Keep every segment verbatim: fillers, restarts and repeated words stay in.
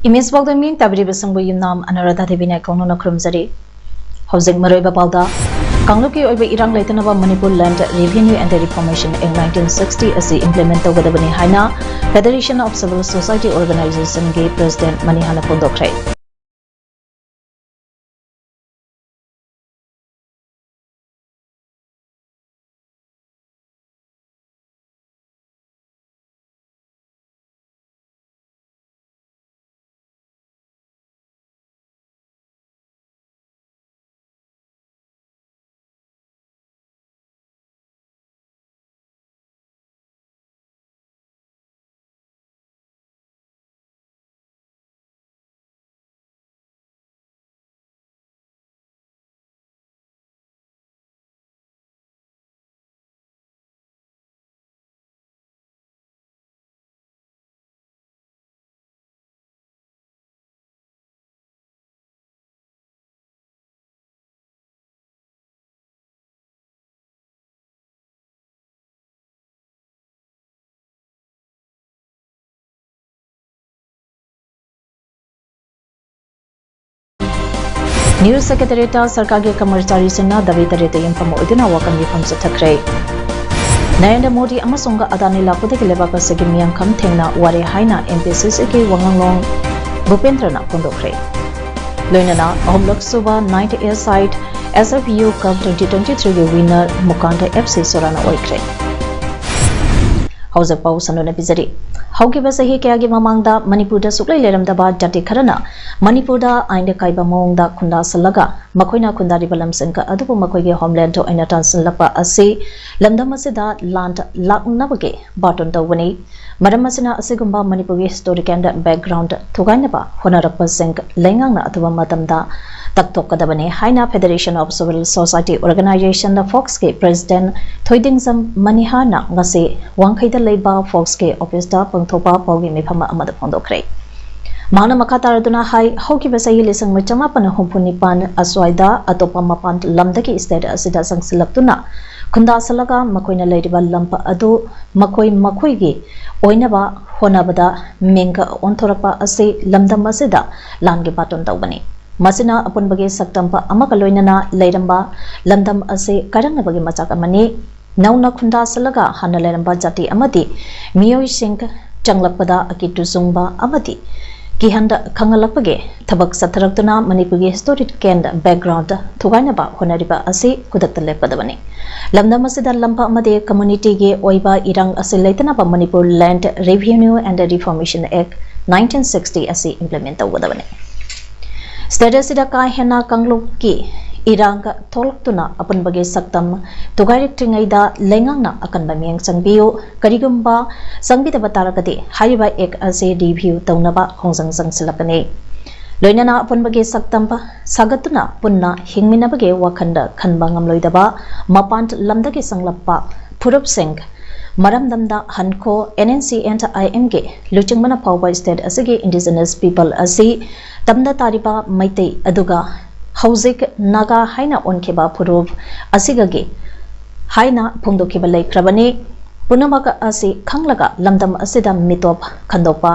Image ꯄꯥꯎꯗꯝꯃꯤ ꯇꯥꯕꯤꯔꯤꯕ ꯁꯪꯕ ꯌꯨꯝꯅꯥꯝ ꯑꯅꯨꯔꯥꯙꯥ ꯗꯦꯕꯤꯅ ꯀꯧꯅꯅ ꯈꯨꯔꯨꯝꯖꯔꯤ꯫ ꯍꯧꯖꯤꯛ ꯃꯔꯨꯑꯣꯏꯕ ꯄꯥꯎꯗ, ꯀꯥꯡꯂꯨꯞꯀꯤ ꯑꯣꯏꯕ ꯏꯔꯥꯡ ꯂꯩꯇꯅꯕ Manipur Land Revenue and Reformation Act nineteen sixty ꯑꯁꯤ implement ꯇꯧꯒꯗꯕꯅꯤ ꯍꯥꯏꯅ Federation of Civil Society Organization ꯒꯤ President ꯃꯅꯤꯍꯥꯅ ꯐꯣꯡꯗꯣꯛꯈ꯭ꯔꯦ꯫ ꯅ꯭ꯌꯨꯁ ꯁꯦꯀ꯭ꯔꯦꯇꯔꯤꯌꯦꯠꯇ ꯁꯔꯀꯥꯔꯒꯤ ꯀꯔꯃꯆꯥꯔꯤꯁꯤꯡꯅ ꯗꯥꯕꯤ ꯇꯔꯦꯠꯇ ꯌꯨꯝꯐꯝ ꯑꯣꯏꯗꯨꯅ ꯋꯥꯀꯟ ꯃꯤꯐꯝ ꯆꯠꯊꯈ꯭ꯔꯦ꯫ ꯅꯔꯦꯟꯗ꯭ꯔ ꯃꯣꯗꯤ ꯑꯃꯁꯨꯡ ꯑꯗꯥꯅꯤ ꯂꯥꯛꯄꯗꯒꯤ ꯂꯩꯕꯥꯛ ꯑꯁꯤꯒꯤ ꯃꯤꯌꯥꯝ ꯈꯝ ꯊꯦꯡꯅ ꯋꯥꯔꯦ ꯍꯥꯏꯅ ꯑꯦꯝ ꯄꯤ ꯁꯤ ꯁꯤꯒꯤ ꯋꯥꯉꯥꯡꯂꯣꯡ ꯚꯨꯄꯦꯟꯗ꯭ꯔꯅ ꯐꯣꯡꯗꯣꯛꯈ꯭ꯔꯦ꯫ ꯂꯣꯏꯅꯅ ꯑꯍꯨꯝꯂꯛ ꯁꯨꯕ ꯅꯥꯏꯟꯠ ꯑꯦ ꯁꯥꯏꯠ ꯑꯦꯁ ꯑꯦꯐ ꯌꯨ ꯀꯞ ꯇ꯭ꯋꯦꯟꯇꯤ ꯇ꯭ꯋꯦꯟꯇꯤ ꯊ꯭ꯔꯤꯒꯤ ꯋꯤꯟꯅꯔ ꯃꯨꯀꯥꯟꯗ ꯑꯦꯐ ꯁꯤ ꯁꯣꯔꯥꯅ ꯑꯣꯏꯈ꯭ꯔꯦ꯫ ꯍꯧꯖꯤꯛ ꯄꯥꯎ ꯁꯟꯗꯣꯛꯅ ꯄꯤꯖꯔꯤ꯫ ꯍꯧꯈꯤꯕ ꯆꯍꯤ ꯀꯌꯥꯒꯤ ꯃꯃꯥꯡꯗ ꯃꯅꯤꯄꯨꯔꯗ ꯁꯨꯛꯂꯩ ꯂꯩꯔꯝꯗꯕ ꯖꯥꯇꯤ ꯈꯔꯅ ꯃꯅꯤꯄꯨꯔꯗ ꯑꯥꯏꯟꯗ ꯀꯥꯏꯕ ꯃꯑꯣꯡꯗ ꯈꯨꯟꯗꯥꯁꯜꯂꯒ ꯃꯈꯣꯏꯅ ꯈꯨꯟꯗꯥꯔꯤꯕ ꯂꯝꯁꯤꯡ ꯑꯗꯨꯕꯨ ꯃꯈꯣꯏꯒꯤ ꯍꯣꯝꯂꯦꯟꯗ ꯑꯣꯏꯅ ꯇꯥꯟꯁꯤꯜꯂꯛꯄ ꯑꯁꯤ ꯂꯝꯗꯝ ꯑꯁꯤꯗ ꯂꯥꯟ ꯂꯥꯛꯅꯕꯒꯤ ꯕꯥꯇꯣꯟ ꯇꯧꯕꯅꯤ꯫ ꯃꯔꯝ ꯑꯁꯤꯅ ꯑꯁꯤꯒꯨꯝꯕ ꯃꯅꯤꯄꯨꯔꯒꯤ ꯍꯤꯁꯇꯣꯔꯤꯀꯦꯜ ꯕꯦꯛꯒ꯭ꯔꯥꯎꯟꯗ ꯊꯨꯒꯥꯏꯅꯕ ꯍꯣꯠꯅꯔꯛꯄꯁꯤꯡ ꯂꯩꯉꯥꯛꯅ ꯑꯊꯨꯕ ꯃꯇꯝꯗ ꯇꯛꯊꯣꯛꯀꯗꯕꯅꯤ ꯍꯥꯏꯅ Federation of Civil Society Organization, ꯐꯣꯛꯁꯀꯤ ꯄ꯭ꯔꯦꯁꯤꯗꯦꯟꯠ ꯊꯣꯏꯗꯤꯡꯖꯝ ꯃꯅꯤꯍꯥꯔꯅ ꯉꯁꯤ ꯋꯥꯡꯈꯩꯗ ꯂꯩꯕ ꯐꯣꯛꯁꯀꯤ ꯑꯣꯐꯤꯁꯇ ꯄꯥꯡꯊꯣꯛꯄ ꯄꯥꯎꯒꯤ ꯃꯤꯐꯝ ꯑꯃꯗ ꯐꯣꯡꯗꯣꯛꯈ꯭ꯔꯦ꯫ ꯃꯍꯥꯛꯅ ꯃꯈꯥ ꯇꯥꯔꯗꯨꯅ ꯍꯥꯏ, ꯍꯧꯈꯤꯕ ꯆꯍꯤ ꯂꯤꯁꯤꯡ ꯑꯃ ꯆꯃꯥꯄꯟ ꯍꯨꯝꯐꯨ ꯅꯤꯄꯥꯟ ꯑꯁ꯭ꯋꯥꯏꯗ ꯑꯇꯣꯞꯄ ꯃꯄꯥꯟ ꯂꯝꯗꯒꯤ ꯁ꯭ꯇꯦꯠ ꯑꯁꯤꯗ ꯆꯪꯁꯤꯜꯂꯛꯇꯨꯅ ꯈꯨꯟꯗꯥꯁꯜꯂꯒ ꯃꯈꯣꯏꯅ ꯂꯩꯔꯤꯕ ꯂꯝ ꯑꯗꯨ ꯃꯈꯣꯏ ꯃꯈꯣꯏꯒꯤ ꯑꯣꯏꯅꯕ ꯍꯣꯠꯅꯕꯗ ꯃꯤꯡꯒ ꯑꯣꯟꯊꯣꯔꯛꯄ ꯑꯁꯤ ꯂꯝꯗꯝ ꯑꯁꯤꯗ ꯂꯥꯟꯒꯤ ꯕꯥꯇꯣꯟ ꯇꯧꯕꯅꯤ꯫ ꯃꯁꯤꯅ ꯑꯄꯨꯟꯕꯒꯤ ꯁꯛꯇꯝ ꯑꯃꯒ ꯂꯣꯏꯅꯅ ꯂꯩꯔꯝꯕ ꯂꯝꯗꯝ ꯑꯁꯤ ꯀꯥꯏꯔꯛꯅꯕꯒꯤ ꯃꯆꯥꯛ ꯑꯃꯅꯤ꯫ ꯅꯧꯅ ꯈꯨꯟꯗꯥꯁꯜꯂꯒ ꯍꯥꯟꯅ ꯂꯩꯔꯝꯕ ꯖꯥꯇꯤ ꯑꯃꯗꯤ ꯃꯤꯑꯣꯏꯁꯤꯡ ꯆꯪꯂꯛꯄꯗ ꯑꯀꯤ ꯇꯨꯖꯨꯡꯕ ꯑꯃꯗꯤ ꯀꯤꯍꯟꯗ ꯈꯪꯍꯜꯂꯛꯄꯒꯤ ꯊꯕꯛ ꯆꯠꯊꯔꯛꯇꯨꯅ ꯃꯅꯤꯄꯨꯔꯒꯤ ꯍꯤꯁꯇꯣꯔꯤꯀꯦꯜ ꯕꯦꯛꯒ꯭ꯔꯥꯎꯟꯗ ꯊꯨꯒꯥꯏꯅꯕ ꯍꯣꯠꯅꯔꯤꯕ ꯑꯁꯤ ꯈꯨꯗꯛꯇ ꯂꯦꯞꯀꯗꯕꯅꯤ꯫ ꯂꯝꯗꯝ ꯑꯁꯤꯗ ꯂꯝ ꯑꯃꯗꯤ ꯀꯝꯃ꯭ꯌꯨꯅꯤꯇꯤꯒꯤ ꯑꯣꯏꯕ ꯏꯔꯥꯡ ꯑꯁꯤ ꯂꯩꯇꯅꯕ Manipur land revenue and reformation act nineteen sixty ꯑꯁꯤ ꯏꯝꯄ꯭ꯂꯤꯃꯦꯟ ꯇꯧꯒꯗꯕꯅꯤ꯫ ꯁ꯭ꯇꯦꯠ ꯑꯁꯤꯗ ꯀꯥ ꯍꯦꯟꯅ ꯀꯥꯡꯂꯨꯞꯀꯤ ꯏꯔꯥꯡ ꯊꯣꯛꯂꯛꯇꯨꯅ ꯑꯄꯨꯟꯕꯒꯤ ꯁꯛꯇꯝ ꯊꯨꯒꯥꯏꯔꯛꯇ꯭ꯔꯤꯉꯩꯗ ꯂꯩꯉꯥꯛꯅ ꯑꯀꯟꯕ ꯃꯤꯠꯌꯦꯡ ꯆꯪꯕꯤꯌꯨ꯫ ꯀꯔꯤꯒꯨꯝꯕ ꯆꯪꯕꯤꯗꯕ ꯇꯥꯔꯒꯗꯤ ꯍꯥꯏꯔꯤꯕ ꯑꯦꯛ ꯑꯁꯤ ꯔꯤꯚꯤꯌꯨ ꯇꯧꯅꯕ ꯈꯣꯡꯖꯪ ꯆꯪꯁꯤꯜꯂꯛꯀꯅꯤ꯫ ꯂꯣꯏꯅꯅ ꯑꯄꯨꯟꯕꯒꯤ ꯁꯛꯇꯝ ꯁꯥꯒꯠꯇꯨꯅ ꯄꯨꯟꯅ ꯍꯤꯡꯃꯤꯟꯅꯕꯒꯤ ꯋꯥꯈꯜꯗ ꯈꯟꯕ ꯉꯝꯂꯣꯏꯗꯕ ꯃꯄꯥꯟ ꯂꯝꯗꯒꯤ ꯆꯪꯂꯛꯄ ꯐꯨꯔꯨꯞꯁꯤꯡ ꯃꯔꯝꯗꯝꯗ ꯍꯟꯈꯣ, ꯑꯦꯟ ꯑꯦꯟ ꯁꯤ ꯑꯦꯟ ꯑꯥꯏ ꯑꯦꯝꯒꯤ ꯂꯨꯆꯤꯡꯕꯅ ꯐꯥꯎꯕ ꯁ꯭ꯇꯦꯠ ꯑꯁꯤꯒꯤ ꯏꯟꯗꯤꯖꯤꯅꯁ ꯄꯤꯄꯜ ꯑꯁꯤ ꯇꯝꯗ ꯇꯥꯔꯤꯕ ꯃꯩꯇꯩ ꯑꯗꯨꯒ ꯍꯧꯖꯤꯛ ꯅꯥꯒꯥ ꯍꯥꯏꯅ ꯑꯣꯟꯈꯤꯕ ꯐꯨꯔꯨꯞ ꯑꯁꯤꯒꯒꯤ ꯍꯥꯏꯅ ꯐꯣꯡꯗꯣꯛꯈꯤꯕ ꯂꯩꯈ꯭ꯔꯕꯅꯤ꯫ ꯄꯨꯝꯅꯃꯛ ꯑꯁꯤ ꯈꯪꯂꯒ ꯂꯝꯗꯝ ꯑꯁꯤꯗ ꯃꯤꯇꯣꯞ ꯈꯟꯗꯣꯛꯄ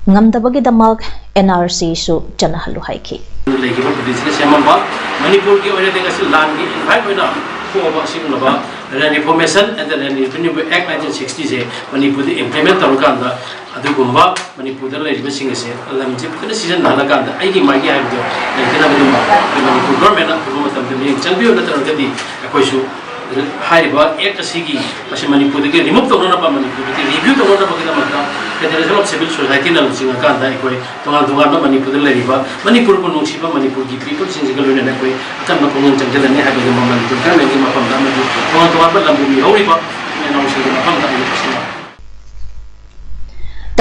ꯉꯝꯗꯕꯒꯤꯗꯃꯛ ꯑꯦꯟ ꯑꯥꯔ ꯁꯤꯁꯨ ꯆꯠꯅꯍꯜꯂꯨ ꯍꯥꯏꯈꯤ꯫ ꯂꯩꯈꯤꯕ ꯕ꯭ꯔꯤꯇꯤꯁꯅ ꯁꯦꯝꯃꯝꯕ ꯃꯅꯤꯄꯨꯔꯒꯤ ꯑꯣꯏꯅꯗꯤ ꯉꯁꯤ ꯂꯥꯟꯒꯤ invite ꯑꯣꯏꯅ ꯊꯣꯛꯑꯕ ꯑꯁꯤꯒꯨꯝꯂꯕ land reformation and the land revenue act nineteen sixty ꯁꯦ ꯃꯅꯤꯄꯨꯔꯗ implement ꯇꯧꯔꯀꯥꯟꯗ ꯑꯗꯨꯒꯨꯝꯕ ꯃꯅꯤꯄꯨꯔꯗ ꯂꯩꯔꯤꯕꯁꯤꯡ ꯑꯁꯦ ꯂꯝꯁꯦ ꯐꯖꯅ ꯁꯤꯖꯤꯟꯅꯍꯜꯂꯀꯥꯟꯗ ꯑꯩꯒꯤ ꯃꯥꯏꯒꯤ ꯍꯥꯏꯕꯗꯣ ꯂꯩꯇꯅꯕꯒꯤꯗꯃꯛ ꯑꯩꯈꯣꯏ ꯃꯅꯤꯄꯨꯔ ꯒꯣꯔꯃꯦꯟꯅ ꯑꯗꯨꯒꯨꯝꯕ ꯃꯇꯝꯗ ꯃꯤꯠꯌꯦꯡ ꯆꯪꯕꯤꯌꯨ, ꯅꯠꯇ꯭ꯔꯒꯗꯤ ꯑꯩꯈꯣꯏꯁꯨ ꯍꯥꯏꯔꯤꯕ ꯑꯦꯛ ꯑꯁꯤꯒꯤ ꯃꯁꯤ ꯃꯅꯤꯄꯨꯔꯗꯒꯤ remove ꯇꯧꯅꯅꯕ, ꯃꯅꯤꯄꯨꯔꯗꯒꯤ review ꯇꯧꯅꯅꯕꯒꯤꯗꯃꯛꯇ Federation of Civil Societyꯅ ꯂꯨꯆꯤꯡꯉꯀꯥꯟꯗ ꯑꯩꯈꯣꯏ ꯇꯣꯉꯥꯟ ꯇꯣꯉꯥꯟꯕ ꯃꯅꯤꯄꯨꯔꯗ ꯂꯩꯔꯤꯕ ꯃꯅꯤꯄꯨꯔꯕꯨ ꯅꯨꯡꯁꯤꯕ ꯃꯅꯤꯄꯨꯔꯒꯤ peopleꯁꯤꯡꯁꯤꯒ ꯂꯣꯏꯅꯅ ꯑꯩꯈꯣꯏ ꯑꯀꯟꯕ ꯈꯣꯡꯖꯪ ꯆꯪꯁꯤꯜꯂꯅꯤ ꯍꯥꯏꯕꯗꯨ ꯃꯃꯜ ꯒꯣꯔꯃꯦꯟꯒꯤ ꯃꯐꯝꯗ ꯑꯃꯗꯤ ꯇꯣꯉꯥꯟ ꯇꯣꯉꯥꯟꯕ ꯂꯝꯕꯨ ꯃꯤꯍꯧꯔꯤꯕ ꯏꯆꯤꯟ ꯏꯅꯥꯎꯁꯤꯡꯒꯤ ꯃꯐꯝꯗ ꯑꯩ ꯇꯁꯦꯡꯅ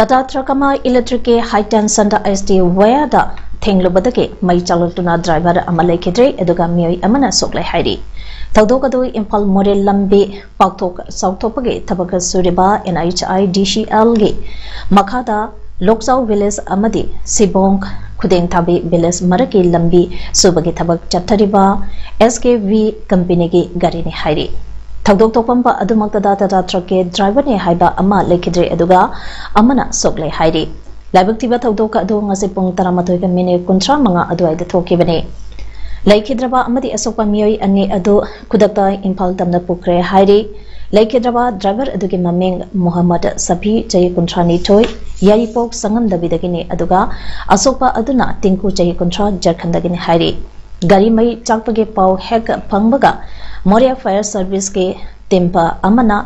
ꯇꯥꯇꯥ ꯇ꯭ꯔꯛ ꯑꯃ ꯏꯂꯦꯛꯇ꯭ꯔꯤꯛꯀꯤ ꯍꯥꯏ ꯇꯦꯟꯁꯟꯗ ꯑꯦꯁ ꯇꯤ ꯋꯥꯌꯔꯗ ꯊꯦꯡꯂꯨꯕꯗꯒꯤ ꯃꯩ ꯆꯥꯛꯂꯛꯇꯨꯅ ꯗ꯭ꯔꯥꯏꯚꯔ ꯑꯃ ꯂꯩꯈꯤꯗ꯭ꯔꯦ, ꯑꯗꯨꯒ ꯃꯤꯑꯣꯏ ꯑꯃꯅ ꯁꯣꯛꯂꯦ ꯍꯥꯏꯔꯤ꯫ ꯊꯧꯗꯣꯛ ꯑꯗꯨ ꯏꯝꯐꯥꯜ ꯃꯣꯔꯦ ꯂꯝꯕꯤ ꯄꯥꯛꯊꯣꯛ ꯆꯥꯎꯊꯣꯛꯄꯒꯤ ꯊꯕꯛ ꯁꯨꯔꯤꯕ ꯑꯦꯟ ꯑꯩꯆ ꯑꯥꯏ ꯗꯤ ꯁꯤ ꯑꯦꯜꯒꯤ ꯃꯈꯥꯗ ꯂꯣꯛꯆꯥꯎ ꯚꯤꯂꯦꯖ ꯑꯃꯗꯤ ꯁꯤꯕꯣꯡ ꯈꯨꯗꯦꯡꯊꯥꯕꯤ ꯚꯤꯂꯦꯖ ꯃꯔꯛꯀꯤ ꯂꯝꯕꯤ ꯁꯨꯕꯒꯤ ꯊꯕꯛ ꯆꯠꯊꯔꯤꯕ ꯑꯦꯁ ꯀꯦ ꯚꯤ ꯀꯝꯄꯦꯅꯤꯒꯤ ꯒꯥꯔꯤꯅꯤ ꯍꯥꯏꯔꯤ꯫ ꯊꯧꯗꯣꯛ ꯊꯣꯛꯐꯝ ꯑꯗꯨꯃꯛꯇꯗ ꯇꯥꯇꯥ ꯇ꯭ꯔꯛꯀꯤ ꯗ꯭ꯔꯥꯏꯚꯔꯅꯤ ꯍꯥꯏꯕ ꯑꯃ ꯂꯩꯈꯤꯗ꯭ꯔꯦ, ꯑꯗꯨꯒ ꯑꯃꯅ ꯁꯣꯛꯂꯦ ꯍꯥꯏꯔꯤ꯫ ꯂꯥꯏꯕꯛ ꯊꯤꯕ ꯊꯧꯗꯣꯛ ꯑꯗꯨ ꯉꯁꯤ ꯄꯨꯡ ꯇꯔꯥꯃꯥꯊꯣꯏꯒ ꯃꯤꯅꯤꯠ ꯀꯨꯟꯊ꯭ꯔꯥ ꯃꯉꯥ ꯑꯗꯨꯋꯥꯏꯗ ꯊꯣꯛꯈꯤꯕꯅꯤ꯫ ꯂꯩꯈꯤꯗ꯭ꯔꯕ ꯑꯃꯗꯤ ꯑꯁꯣꯛꯄ ꯃꯤꯑꯣꯏ ꯑꯅꯤ ꯑꯗꯨ ꯈꯨꯗꯛꯇ ꯏꯝꯐꯥꯜ ꯇꯝꯅ ꯄꯨꯈ꯭ꯔꯦ ꯍꯥꯏꯔꯤ꯫ ꯂꯩꯈꯤꯗ꯭ꯔꯕ ꯗ꯭ꯔꯥꯏꯚꯔ ꯑꯗꯨꯒꯤ ꯃꯃꯤꯡ ꯃꯨꯍꯝꯃꯗ ꯁꯐꯤ, ꯆꯍꯤ ꯀꯨꯟꯊ꯭ꯔꯥ ꯅꯤꯊꯣꯏ, ꯌꯥꯏꯔꯤꯄꯣꯛ ꯁꯉꯝꯗꯕꯤꯗꯒꯤꯅꯤ, ꯑꯗꯨꯒ ꯑꯁꯣꯛꯄ ꯑꯗꯨꯅ ꯇꯤꯡꯀꯨ, ꯆꯍꯤ ꯀꯨꯟꯊ꯭ꯔꯥ, ꯖꯔꯈꯟꯗꯒꯤꯅꯤ ꯍꯥꯏꯔꯤ꯫ ꯒꯥꯔꯤ ꯃꯩ ꯆꯥꯛꯄꯒꯤ ꯄꯥꯎ ꯍꯦꯛ ꯐꯪꯕꯒ ꯃꯣꯔꯦ ꯐꯥꯌꯔ ꯁꯔꯚꯤꯁꯀꯤ ꯇꯤꯝ ꯑꯃꯅ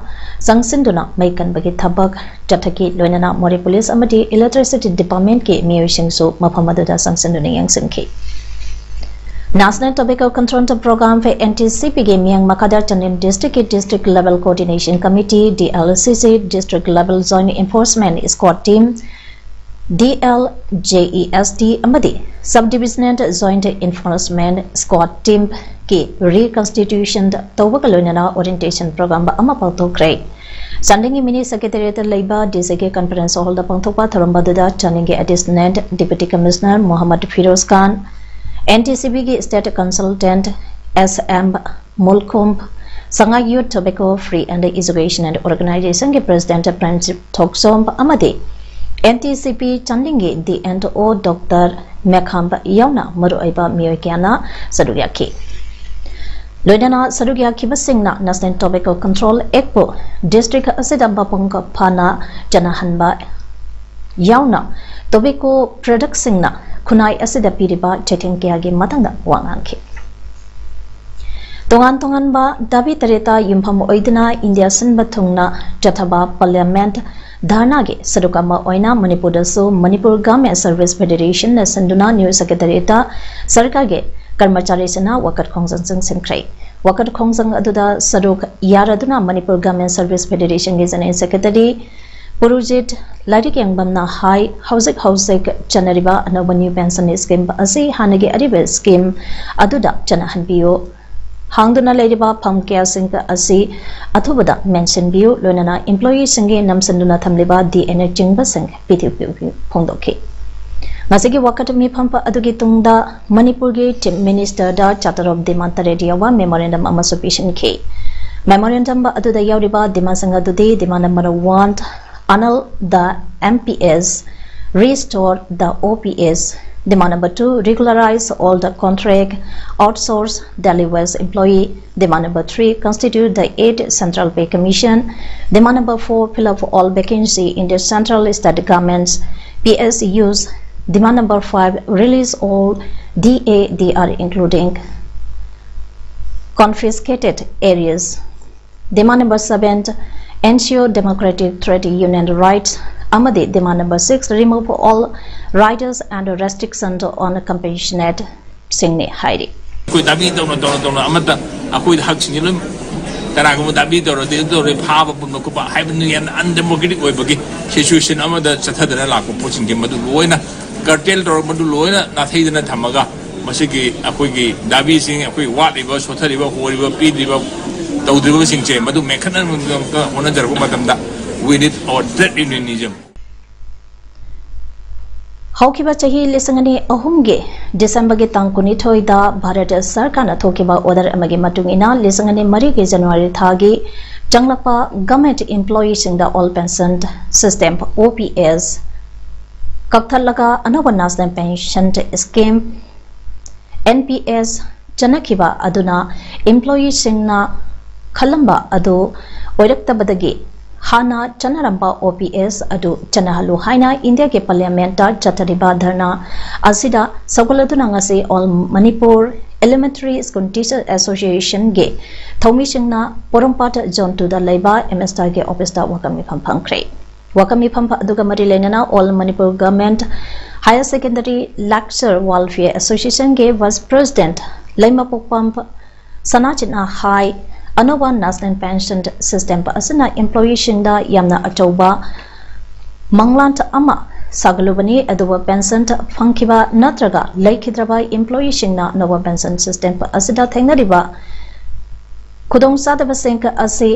ꯆꯪꯁꯤꯟꯗꯨꯅ ꯃꯩ ꯀꯟꯕꯒꯤ ꯊꯕꯛ ꯆꯠꯊꯈꯤ꯫ ꯂꯣꯏꯅꯅ ꯃꯣꯔꯦ ꯄꯨꯂꯤꯁ ꯑꯃꯗꯤ ꯏꯂꯦꯛꯇ꯭ꯔꯤꯁꯤꯇꯤ ꯗꯤꯄꯥꯔꯠꯃꯦꯟꯠꯀꯤ ꯃꯤꯑꯣꯏꯁꯤꯡꯁꯨ ꯃꯐꯝ ꯑꯗꯨꯗ ꯆꯪꯁꯤꯟꯗꯨꯅ ꯌꯦꯡꯁꯤꯟꯈꯤ꯫ National Tobacco Control Program, N T C P ꯒꯤ ꯃꯤꯠꯌꯦꯡ ꯃꯈꯥꯗ ꯆꯥꯟꯗꯦꯜ ꯗꯤꯁꯇ꯭ꯔꯤꯛꯀꯤ District Level Coordination Committee, D L C C, District Level Joint Enforcement Squad Team, D L J E S T ꯑꯃꯗꯤ Sub Divisional Joint Enforcement Squad Team ꯀꯤ reconstitution ꯇꯧꯕꯒ ꯂꯣꯏꯅꯅ orientation program ꯑꯃ ꯄꯥꯡꯊꯣꯛꯈ꯭ꯔꯦ꯫ ꯆꯥꯟꯗꯦꯜꯒꯤ mini secretariat ꯇ ꯂꯩꯕ D C ꯒꯤ conference hall ꯗ ꯄꯥꯡꯊꯣꯛꯄ ꯊꯧꯔꯝ ꯑꯗꯨꯗ ꯆꯥꯟꯗꯦꯜꯒꯤ Additional Deputy Commissioner Mohammad Firoz ꯈꯥꯟ, N T C P ꯒꯤ state consultant S M ꯃꯨꯜꯈꯨꯝ, Sangai Youth Tobacco Free and Education and Organization ꯒꯤ president ꯄ꯭ꯔꯦꯝꯖꯤꯠ ꯊꯣꯛꯆꯣꯝ ꯑꯃꯗꯤ and T C P ꯆꯥꯟꯗꯤꯡꯒꯤ D N O doctor ꯃꯦꯈꯥꯝꯕ ꯌꯥꯎꯅ ꯃꯔꯨꯑꯣꯏꯕ ꯃꯤꯑꯣꯏ ꯀꯌꯥꯅ ꯁꯔꯨꯛ ꯌꯥꯈꯤ꯫ ꯂꯣꯏꯅꯅ ꯁꯔꯨꯛ ꯌꯥꯈꯤꯕꯁꯤꯡꯅ National Tobacco Control Act ꯄꯨ district ꯑꯁꯤꯗ ꯃꯄꯨꯡ ꯐꯥꯅ ꯆꯠꯅꯍꯟꯕ ꯌꯥꯎꯅ tobacco product ꯁꯤꯡꯅ ꯈꯨꯟꯅꯥꯏ ꯑꯁꯤꯗ ꯄꯤꯔꯤꯕ ꯆꯩꯊꯦꯡ ꯀꯌꯥꯒꯤ ꯃꯇꯥꯡꯗ ꯋꯥ ꯉꯥꯡꯈꯤ꯫ ꯇꯣꯉꯥꯟ ꯇꯣꯉꯥꯟꯕ ꯗꯥꯕꯤ ꯇꯔꯦꯠꯇ ꯌꯨꯝꯐꯝ ꯑꯣꯏꯗꯨꯅ ꯏꯟꯗꯤꯌꯥ ꯁꯤꯟꯕ ꯊꯨꯡꯅ ꯆꯠꯊꯕ Parliament ꯙꯔꯅꯥꯒꯤ ꯁꯔꯨꯛ ꯑꯃ ꯑꯣꯏꯅ ꯃꯅꯤꯄꯨꯔꯗꯁꯨ Manipur Government Service Federation ꯅ ꯁꯤꯟꯗꯨꯅ New Secretariat ꯇ ꯁꯔꯀꯥꯔꯒꯤ ꯀꯔꯃꯆꯥꯔꯤꯁꯤꯡꯅ ꯋꯥꯀꯠ ꯈꯣꯡꯖꯪꯁꯤꯡ ꯁꯤꯟꯈ꯭ꯔꯦ꯫ ꯋꯥꯀꯠ ꯈꯣꯡꯖꯪ ꯑꯗꯨꯗ ꯁꯔꯨꯛ ꯌꯥꯔꯗꯨꯅ Manipur Government Service Federation ꯒꯤ General Secretary ꯄꯨꯔꯨꯖꯤꯠ ꯂꯥꯏꯔꯤꯛ ꯌꯦꯡꯕꯝꯅ ꯍꯥꯏ, ꯍꯧꯖꯤꯛ ꯍꯧꯖꯤꯛ ꯆꯠꯅꯔꯤꯕ ꯑꯅꯧꯕ New Pension Scheme ꯑꯁꯤ ꯍꯥꯟꯅꯒꯤ ꯑꯔꯤꯕ scheme ꯑꯗꯨꯗ ꯆꯠꯅꯍꯟꯕꯤꯌꯨ꯫ ꯍꯥꯡꯗꯨꯅ ꯂꯩꯔꯤꯕ ꯐꯝ ꯀꯌꯥꯁꯤꯡ ꯑꯁꯤ ꯑꯊꯨꯕꯗ ꯃꯦꯟꯁꯤꯟꯕꯤꯌꯨ, ꯂꯣꯏꯅꯅ employee ꯁꯤꯡꯒꯤ ꯅꯝꯁꯤꯟꯗꯨꯅ ꯊꯝꯂꯤꯕ ꯗꯤ ꯑꯦꯟ ꯑꯦ ꯆꯤꯡꯕꯁꯤꯡ ꯄꯤꯊꯣꯛꯄꯤꯌꯨ ꯐꯣꯡꯗꯣꯛꯈꯤ꯫ ꯉꯁꯤꯒꯤ ꯋꯥꯀꯠ ꯃꯤꯐꯝ ꯑꯗꯨꯒꯤ ꯇꯨꯡꯗ ꯃꯅꯤꯄꯨꯔꯒꯤ Chief Minister the charter of demand ꯇꯔꯦꯠ ꯌꯥꯎꯕ memorandum ꯑꯃꯁꯨ ꯄꯤꯁꯤꯟꯈꯤ꯫ Memorandum ꯑꯗꯨꯗ ꯌꯥꯎꯔꯤꯕ demand ꯁꯤꯡ ꯑꯗꯨꯗꯤ: demand number one, annul the M P S, restore the O P S. Demand number two, regularize all the contract, outsource, daily wage employee. Demand number three, constitute the eighth Central Pay Commission. Demand number four, fill up all vacancy in the central, state governments, P S Us. Demand number five, release all D A D R, including confiscated areas. Demand number seven, ensure democratic trade union rights ꯑꯃꯗꯤ demand number six, remove all riders and restrictions on compassionate ꯁꯤꯡꯅꯤ ꯍꯥꯏꯔꯤ꯫ ꯑꯩꯈꯣꯏ Dhabi ꯇꯧꯅ ꯇꯧꯅ ꯇꯧꯅ ꯑꯃꯠꯇ ꯑꯩꯈꯣꯏꯗ ꯍꯛꯁꯤꯡꯁꯦ ꯂꯣꯏ, ꯀꯅꯥꯒꯨꯝꯕ ꯗꯥꯕꯤ ꯇꯧꯔꯗꯤ ꯑꯗꯨ ꯇꯧꯔꯦ, ꯐꯥꯕ ꯄꯨꯟꯕ ꯈꯣꯠꯄ ꯍꯥꯏꯕ ꯌꯥꯝꯅ undemocratic ꯑꯣꯏꯕꯒꯤ situation ꯑꯃꯗ ꯆꯠꯊꯗꯅ ꯂꯥꯛꯄ ꯄꯣꯠꯁꯤꯡꯁꯦ ꯃꯗꯨ ꯂꯣꯏꯅ curtail ꯇꯧꯔꯒ ꯃꯗꯨ ꯂꯣꯏꯅ ꯅꯥꯊꯩꯗꯅ ꯊꯝꯃꯒ ꯃꯁꯤꯒꯤ ꯑꯩꯈꯣꯏꯒꯤ ꯗꯥꯕꯤꯁꯤꯡ, ꯑꯩꯈꯣꯏ ꯋꯥꯠꯂꯤꯕ, ꯁꯣꯠꯊꯔꯤꯕ, ꯍꯣꯔꯤꯕ, ꯄꯤꯗ꯭ꯔꯤꯕ, ꯇꯧꯗ꯭ꯔꯤꯕꯁꯤꯡꯁꯦ ꯃꯗꯨ ꯃꯦꯟꯈꯠꯅꯕꯒꯤꯗꯃꯛꯇ ꯍꯣꯠꯅꯖꯔꯛꯄ ꯃꯇꯝꯗ we need our trade unionism꯫ ꯍꯧꯈꯤꯕ ꯆꯍꯤ ꯂꯤꯁꯤꯡ ꯑꯅꯤ ꯑꯍꯨꯝꯒꯤ ꯗꯤꯁꯦꯝꯕꯔꯒꯤ ꯇꯥꯡ ꯀꯨꯟꯅꯤꯊꯣꯏꯗ ꯚꯥꯔꯠ ꯁꯔꯀꯥꯔꯅ ꯊꯣꯛꯈꯤꯕ order ꯑꯃꯒꯤ ꯃꯇꯨꯡ ꯏꯟꯅ ꯂꯤꯁꯤꯡ ꯑꯅꯤ ꯃꯔꯤꯒꯤ ꯖꯅꯋꯥꯔꯤ ꯊꯥꯒꯤ ꯆꯪꯂꯛꯄ government employeeꯁꯤꯡꯗ old pension system, O P S, ꯀꯛꯊꯠꯂꯒ ꯑꯅꯧꯕ National Pension Scheme, N P S, ꯆꯠꯅꯈꯤꯕ ꯑꯗꯨꯅ employeeꯁꯤꯡꯅ ꯈꯜꯂꯝꯕ ꯑꯗꯨ ꯑꯣꯏꯔꯛꯇꯕꯗꯒꯤ ꯍꯥꯟꯅ ꯆꯠꯅꯔꯝꯕ O P S ꯑꯗꯨ ꯆꯠꯅꯍꯜꯂꯨ ꯍꯥꯏꯅ ꯏꯟꯗꯤꯌꯥꯒꯤ Parliamentꯇ ꯆꯠꯊꯔꯤꯕ ꯙꯔꯅꯥ ꯑꯁꯤꯗ ꯁꯧꯒꯠꯂꯗꯨꯅ ꯉꯁꯤ All Manipur Elementary School Teachers Associationꯒꯤ ꯊꯧꯃꯤꯁꯤꯡꯅ ꯄꯣꯔꯣꯝꯄꯥꯠ Zone twoꯗ ꯂꯩꯕ MSTAꯒꯤ officeꯇ ꯋꯥꯀꯠ ꯃꯤꯐꯝ ꯐꯝꯈ꯭ꯔꯦ꯫ ꯋꯥꯀꯠ ꯃꯤꯐꯝ ꯑꯗꯨꯒ ꯃꯔꯤ ꯂꯩꯅꯅ All Manipur Government Higher Secondary Lecturer Welfare Associationꯒꯤ Vice President ꯂꯩꯃꯄꯣꯛꯄꯝ ꯁꯅꯥꯖꯤꯠꯅ ꯍꯥꯏ, ꯑꯅꯧꯕ National Pension System ꯑꯁꯤꯅ employeeꯁꯤꯡꯗ ꯌꯥꯝꯅ ꯑꯆꯧꯕ ꯃꯪꯂꯥꯟ ꯑꯃ ꯁꯥꯒꯠꯂꯨꯕꯅꯤ, ꯑꯗꯨꯕꯨ pension ꯐꯪꯈꯤꯕ ꯅꯠꯇ꯭ꯔꯒ ꯂꯩꯈꯤꯗ꯭ꯔꯕ employeeꯁꯤꯡꯅ ꯑꯅꯧꯕ pension system ꯑꯁꯤꯗ ꯊꯦꯡꯅꯔꯤꯕ ꯈꯨꯗꯣꯡꯆꯥꯗꯕꯁꯤꯡ ꯑꯁꯤ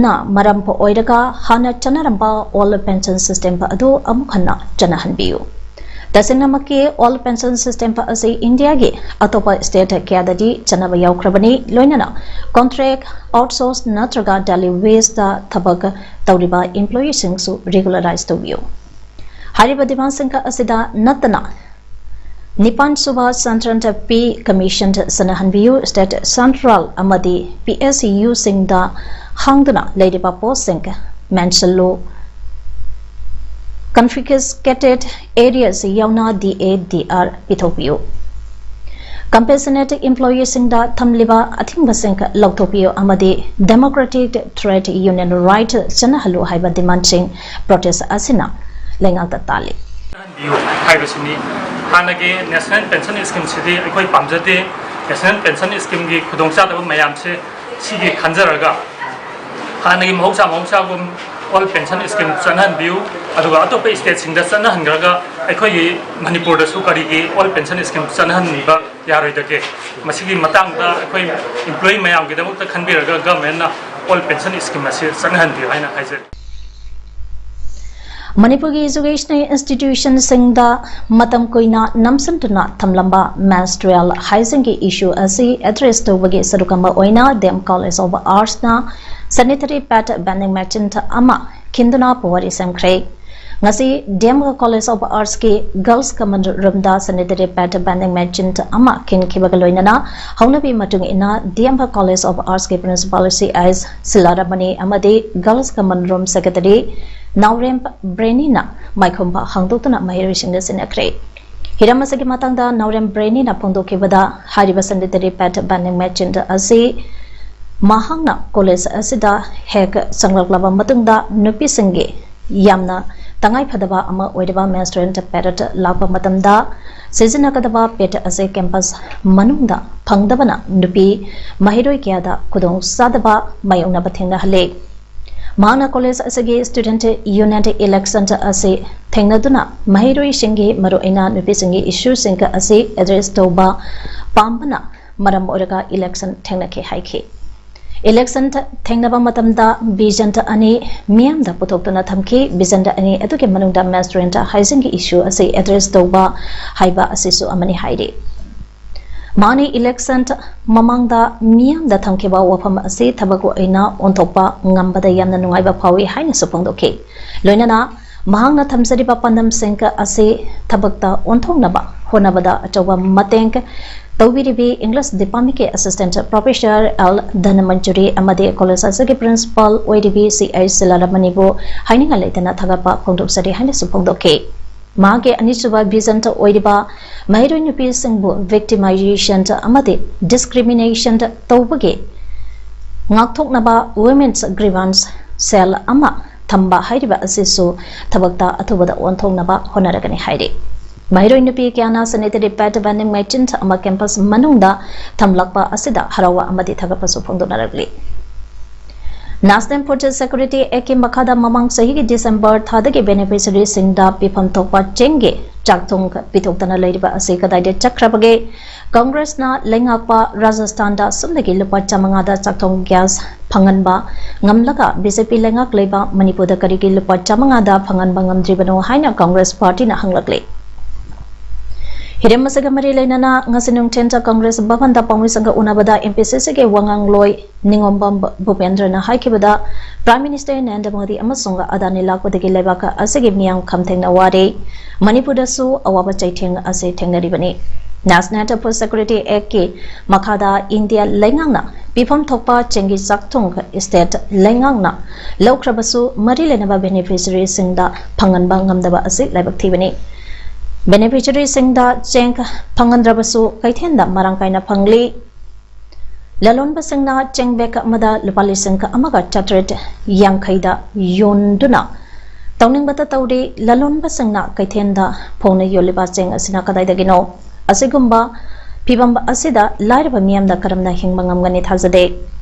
ꯅ ꯃꯔꯝ ꯑꯣꯏꯔꯒ ꯍꯥꯟꯅ ꯆꯠꯅꯔꯝꯕ Old Pension System ꯑꯗꯨ ꯑꯃꯨꯛ ꯍꯟꯅ ꯆꯠꯅꯍꯟꯕꯤꯌꯨ꯫ ꯇꯁꯦꯡꯅꯃꯛꯀꯤ Old Pension System ꯑꯁꯤ ꯏꯟꯗꯤꯌꯥꯒꯤ ꯑꯇꯣꯞꯄ state ꯀꯌꯥꯗꯗꯤ ꯆꯠꯅꯕ ꯌꯥꯎꯈ꯭ꯔꯕꯅꯤ, ꯂꯣꯏꯅꯅ contract, outsource ꯅꯠꯇ꯭ꯔꯒ daily wageꯇ ꯊꯕꯛ ꯇꯧꯔꯤꯕ employeeꯁꯤꯡꯁꯨ regularize ꯇꯧꯕꯤꯌꯨ꯫ ꯍꯥꯏꯔꯤꯕ demandꯁꯤꯡ ꯑꯁꯤꯗ ꯅꯠꯇꯅ ꯅꯤꯄꯥꯟ ꯁꯨꯕ Central Pay Commission ꯆꯠꯅꯍꯟꯕꯤꯌꯨ, state central ꯑꯃꯗꯤ P S Uꯁꯤꯡꯗ ꯍꯥꯡꯗꯨꯅ ꯂꯩꯔꯤꯕ postꯁꯤꯡ ꯃꯦꯟꯁꯤꯜꯂꯨ, confiscated areas ꯌꯥꯎꯅ D A D R ꯄꯤꯊꯣꯛꯄꯤꯌꯨ꯫ Compassionate employeeꯁꯤꯡꯗ ꯊꯝꯂꯤꯕ ꯑꯊꯤꯡꯕꯁꯤꯡ ꯂꯧꯊꯣꯛꯄꯤꯌꯨ ꯑꯃꯗꯤ democratic trade union right ꯆꯠꯅꯍꯜꯂꯨ ꯍꯥꯏꯕ demandꯁꯤꯡ protest ꯑꯁꯤꯅ ꯂꯩꯉꯥꯛꯇ ꯇꯥꯜꯂꯤ꯫ ꯄꯤꯌꯨ ꯍꯥꯏꯕꯁꯤꯅꯤ꯫ ꯍꯥꯟꯅꯒꯤ National Pension Schemeꯁꯤꯗꯤ ꯑꯩꯈꯣꯏ ꯄꯥꯝꯖꯗꯦ꯫ National Pension Schemeꯒꯤ ꯈꯨꯗꯣꯡꯆꯥꯗꯕ ꯃꯌꯥꯝꯁꯦ ꯁꯤꯒꯤ ꯈꯟꯖꯔꯒ ꯍꯥꯟꯅꯒꯤ ꯃꯍꯧꯁꯥ ꯃꯍꯧꯁꯥꯒꯨꯝ Old Pension Scheme ꯆꯠꯅꯍꯟꯕꯤꯌꯨ, ꯑꯗꯨꯒ ꯑꯇꯣꯞꯄ stateꯁꯤꯡꯗ ꯆꯠꯅꯍꯟꯈ꯭ꯔꯒ ꯑꯩꯈꯣꯏꯒꯤ ꯃꯅꯤꯄꯨꯔꯗꯁꯨ ꯀꯔꯤꯒꯤ Old Pension Scheme ꯆꯠꯅꯍꯟꯕ ꯌꯥꯔꯣꯏꯗꯒꯦ? ꯃꯁꯤꯒꯤ ꯃꯇꯥꯡꯗ ꯑꯩꯈꯣꯏ employee ꯃꯌꯥꯝꯒꯤꯗꯃꯛꯇ ꯈꯟꯕꯤꯔꯒ governmentꯅ Old Pension Scheme ꯑꯁꯤ ꯆꯠꯅꯍꯟꯕꯤꯌꯨ ꯍꯥꯏꯅ ꯍꯥꯏꯖꯔꯤ꯫ ꯃꯅꯤꯄꯨꯔꯒꯤ educational institutionꯁꯤꯡꯗ ꯃꯇꯝ ꯀꯨꯏꯅ ꯅꯝꯁꯤꯟꯗꯨꯅ ꯊꯝꯂꯝꯕ menstrual hygieneꯒꯤ issue ꯑꯁꯤ address ꯇꯧꯕꯒꯤ ꯁꯔꯨꯛ ꯑꯃ ꯑꯣꯏꯅ D M College of Artsꯅ sanitary pad vending machine ꯑꯃ ꯈꯤꯟꯗꯨꯅ ꯄꯨꯋꯥꯔꯤ ꯁꯦꯝꯈ꯭ꯔꯦ꯫ ꯉꯁꯤ ꯗꯤꯑꯦꯝꯒ College of Arts ꯀꯤ Girls Common Room ꯗ sanitary pad vending machine ꯑꯃ ꯈꯤꯟꯈꯤꯕꯒ ꯂꯣꯏꯅꯅ ꯍꯧꯅꯕꯤ ꯃꯇꯨꯡ ꯏꯟꯅ ꯗꯤꯑꯦꯝꯒ College of Arts ꯀꯤ Principal C I ꯁꯤꯂꯥꯔꯥꯃꯅꯤ ꯑꯃꯗꯤ Girls Common Room Secretary ꯅꯥꯎꯔꯦꯝ ꯕ꯭ꯔꯦꯅꯤꯅ ꯃꯥꯏꯈꯨꯝꯕ ꯍꯥꯡꯗꯣꯛꯇꯨꯅ ꯃꯍꯩꯔꯣꯏꯁꯤꯡꯗ ꯁꯤꯟꯅꯈ꯭ꯔꯦ꯫ ꯍꯤꯔꯝ ꯑꯁꯤꯒꯤ ꯃꯇꯥꯡꯗ ꯅꯥꯎꯔꯦꯝ ꯕ꯭ꯔꯦꯅꯤꯅ ꯐꯣꯡꯗꯣꯛꯈꯤꯕꯗ ꯍꯥꯏꯔꯤꯕ sanitary pad vending machine ꯑꯁꯤ ꯃꯍꯥꯛꯅ college ꯑꯁꯤꯗ ꯍꯦꯛ ꯆꯪꯂꯛꯂꯕ ꯃꯇꯨꯡꯗ ꯅꯨꯄꯤꯁꯤꯡꯒꯤ ꯌꯥꯝꯅ ꯇꯉꯥꯏꯐꯗꯕ ꯑꯃ ꯑꯣꯏꯔꯤꯕ menstrual period ꯂꯥꯛꯄ ꯃꯇꯝꯗ ꯁꯤꯖꯤꯟꯅꯒꯗꯕ pad ꯑꯁꯤ campus ꯃꯅꯨꯡꯗ ꯐꯪꯗꯕꯅ ꯅꯨꯄꯤ ꯃꯍꯩꯔꯣꯏ ꯀꯌꯥꯗ ꯈꯨꯗꯣꯡ ꯆꯥꯗꯕ ꯃꯥꯌꯣꯛꯅꯕ ꯊꯦꯡꯅꯍꯜꯂꯤ꯫ ꯃꯍꯥꯛꯅ college ꯑꯁꯤꯒꯤ student union election ꯑꯁꯤ ꯊꯦꯡꯅꯗꯨꯅ ꯃꯍꯩꯔꯣꯏꯁꯤꯡꯒꯤ ꯃꯔꯨꯑꯣꯏꯅ ꯅꯨꯄꯤꯁꯤꯡꯒꯤ issue ꯁꯤꯡ ꯑꯁꯤ address ꯇꯧꯕ ꯄꯥꯝꯕꯅ ꯃꯔꯝ ꯑꯣꯏꯔꯒ election ꯊꯦꯡꯅꯈꯤ ꯍꯥꯏꯈꯤ꯫ Election ꯊꯦꯡꯅꯕ ꯃꯇꯝꯗ vision ꯑꯅꯤ ꯃꯤꯌꯥꯝꯗ ꯄꯨꯊꯣꯛꯇꯨꯅ ꯊꯝꯈꯤ꯫ Vision ꯑꯅꯤ ꯑꯗꯨꯒꯤ ꯃꯅꯨꯡꯗ menstrual hygiene ꯒꯤ issue ꯑꯁꯤ address ꯇꯧꯕ ꯍꯥꯏꯕ ꯑꯁꯤꯁꯨ ꯑꯃꯅꯤ ꯍꯥꯏꯔꯤ꯫ ꯃꯍꯥꯛꯅ election ꯃꯃꯥꯡꯗ ꯃꯤꯌꯥꯝꯗ ꯊꯝꯈꯤꯕ ꯋꯥꯐꯝ ꯑꯁꯤ ꯊꯕꯛ ꯑꯣꯏꯅ ꯑꯣꯟꯊꯣꯛꯄ ꯉꯝꯕꯗ ꯌꯥꯝꯅ ꯅꯨꯡꯉꯥꯏꯕ ꯐꯥꯎꯏ ꯍꯥꯏꯅꯁꯨ ꯐꯣꯡꯗꯣꯛꯈꯤ꯫ ꯂꯣꯏꯅꯅ ꯃꯍꯥꯛꯅ ꯊꯝꯖꯔꯤꯕ ꯄꯥꯟꯗꯝꯁꯤꯡ ꯑꯁꯤ ꯊꯕꯛꯇ ꯑꯣꯟꯊꯣꯛꯅꯕ ꯍꯣꯠꯅꯕꯗ ꯑꯆꯧꯕ ꯃꯇꯦꯡ ꯇꯧꯕꯤꯔꯤꯕꯤ English department ꯀꯤ Assistant Professor L ꯙꯅꯃꯟꯖꯨꯔꯤ ꯑꯃꯗꯤ college ꯑꯁꯤꯒꯤ Principal ꯑꯣꯏꯔꯤꯕꯤ C I ꯁꯤꯂꯥꯔꯥꯃꯅꯤꯕꯨ ꯍꯥꯏꯅꯤꯡꯉꯥꯏ ꯂꯩꯇꯅ ꯊꯥꯒꯠꯄ ꯐꯣꯡꯗꯣꯛꯆꯔꯤ ꯍꯥꯏꯅꯁꯨ ꯐꯣꯡꯗꯣꯛꯈꯤ꯫ ꯃꯍꯥꯛꯀꯤ ꯑꯅꯤꯁꯨꯕ vision ꯑꯣꯏꯔꯤꯕ ꯃꯍꯩꯔꯣꯏ ꯅꯨꯄꯤꯁꯤꯡꯕꯨ victimization ꯑꯃꯗꯤ discrimination ꯇꯧꯕꯒꯤ ꯉꯥꯛꯊꯣꯛꯅꯕ Women's Grievance Cell ꯑꯃ ꯊꯝꯕ ꯍꯥꯏꯔꯤꯕ ꯑꯁꯤꯁꯨ ꯊꯕꯛꯇ ꯑꯊꯨꯕꯗ ꯑꯣꯟꯊꯣꯛꯅꯕ ꯍꯣꯠꯅꯔꯒꯅꯤ ꯍꯥꯏꯔꯤ꯫ ꯃꯍꯩꯔꯣꯏ ꯅꯨꯄꯤ ꯀꯌꯥꯅ sanitary pad vending machine ꯑꯃ campus ꯃꯅꯨꯡꯗ ꯊꯝꯂꯛꯄ ꯑꯁꯤꯗ ꯍꯔꯥꯎꯕ ꯑꯃꯗꯤ ꯊꯥꯒꯠꯄꯁꯨ ꯐꯣꯡꯗꯣꯛꯅꯔꯛꯂꯤ꯫ National Food Security Act ꯀꯤ ꯃꯈꯥꯗ ꯃꯃꯥꯡ ꯆꯍꯤꯒꯤ December ꯊꯥꯗꯒꯤ beneficiary ꯁꯤꯡꯗ ꯄꯤꯐꯝ ꯊꯣꯛꯄ ꯆꯦꯡꯒꯤ ꯆꯥꯛꯊꯣꯡ ꯄꯤꯊꯣꯛꯇꯅ ꯂꯩꯔꯤꯕ ꯑꯁꯤ ꯀꯗꯥꯏꯗ ꯆꯠꯈ꯭ꯔꯕꯒꯦ? Congress ꯅ ꯂꯩꯉꯥꯛꯄ ꯔꯥꯖꯁꯊꯥꯟꯗ ꯁꯨꯞꯅꯒꯤ ꯂꯨꯄꯥ ꯆꯥꯃꯉꯥꯗ ꯆꯥꯛꯊꯣꯡ gas ꯐꯪꯍꯟꯕ ꯉꯝꯂꯒ B J P ꯂꯩꯉꯥꯛ ꯂꯩꯕ ꯃꯅꯤꯄꯨꯔꯗ ꯀꯔꯤꯒꯤ ꯂꯨꯄꯥ ꯆꯥꯃꯉꯥꯗ ꯐꯪꯍꯟꯕ ꯉꯝꯗ꯭ꯔꯤꯕꯅꯣ ꯍꯥꯏꯅ Congress party ꯅ ꯍꯪꯂꯛꯂꯤ꯫ ꯍꯤꯔꯝ ꯑꯁꯤꯒ ꯃꯔꯤ ꯂꯩꯅꯅ ꯉꯁꯤ ꯅꯨꯡꯊꯤꯜꯗ ꯀꯪꯒ꯭ꯔꯦꯁ ꯚꯕꯟꯗ ꯄꯥꯎꯃꯤꯁꯤꯡꯒ ꯎꯅꯕꯗ ꯑꯦꯝ ꯄꯤ ꯁꯤ ꯁꯤꯒꯤ ꯋꯥꯉꯥꯡꯂꯣꯏ ꯅꯤꯉꯣꯝꯕꯝ ꯚꯨꯄꯦꯟꯗ꯭ꯔꯅ ꯍꯥꯏꯈꯤꯕꯗ, ꯄ꯭ꯔꯥꯏꯝ ꯃꯤꯅꯤꯁꯇꯔ ꯅꯔꯦꯟꯗ꯭ꯔ ꯃꯣꯗꯤ ꯑꯃꯁꯨꯡ ꯑꯗꯥꯅꯤ ꯂꯥꯛꯄꯗꯒꯤ ꯂꯩꯕꯥꯛ ꯑꯁꯤꯒꯤ ꯃꯤꯌꯥꯝ ꯈꯝꯊꯦꯡꯅ ꯋꯥꯔꯦ꯫ ꯃꯅꯤꯄꯨꯔꯗꯁꯨ ꯑꯋꯥꯕ ꯆꯩꯊꯦꯡ ꯑꯁꯤ ꯊꯦꯡꯅꯔꯤꯕꯅꯤ꯫ National Food Security Actꯀꯤ ꯃꯈꯥꯗ ꯏꯟꯗꯤꯌꯥ ꯂꯩꯉꯥꯛꯅ ꯄꯤꯐꯝ ꯊꯣꯛꯄ ꯆꯦꯡꯒꯤ ꯆꯥꯛꯊꯨꯡ ꯁ꯭ꯇꯦꯠ ꯂꯩꯉꯥꯛꯅ ꯂꯧꯈ꯭ꯔꯕꯁꯨ, ꯃꯔꯤ ꯂꯩꯅꯕ ꯕꯦꯅꯤꯐꯤꯁꯔꯤꯁꯤꯡꯗ ꯐꯪꯍꯟꯕ ꯉꯝꯗꯕ ꯑꯁꯤ ꯂꯥꯏꯕꯛ ꯊꯤꯕꯅꯤ꯫ ꯕꯦꯅꯤꯐꯤꯁꯔꯤꯁꯤꯡꯗ ꯆꯦꯡ ꯐꯪꯍꯟꯗ꯭ꯔꯕꯁꯨ, ꯀꯩꯊꯦꯜꯗ ꯃꯔꯥꯡ ꯀꯥꯏꯅ ꯐꯪꯂꯤ꯫ ꯂꯂꯣꯟꯕꯁꯤꯡꯅ ꯆꯦꯡ ꯕꯦꯒ ꯑꯃꯗ ꯂꯨꯄꯥ ꯂꯤꯁꯤꯡ ꯑꯃꯒ ꯆꯥꯇ꯭ꯔꯦꯠ ꯌꯥꯡꯈꯩꯗ ꯌꯣꯟꯗꯨꯅ ꯇꯧꯅꯤꯡꯕꯇ ꯇꯧꯔꯤ꯫ ꯂꯂꯣꯟꯕꯁꯤꯡꯅ ꯀꯩꯊꯦꯜꯗ ꯐꯣꯡꯅ ꯌꯣꯜꯂꯤꯕ ꯆꯦꯡ ꯑꯁꯤꯅ ꯀꯗꯥꯏꯗꯒꯤꯅꯣ? ꯑꯁꯤꯒꯨꯝꯕ ꯐꯤꯕꯝ ꯑꯁꯤꯗ ꯂꯥꯏꯔꯕ ꯃꯤꯌꯥꯝꯗ ꯀꯔꯝꯅ ꯍꯤꯡꯕ ꯉꯝꯒꯅꯤ? ꯊꯥꯖꯗꯦ꯫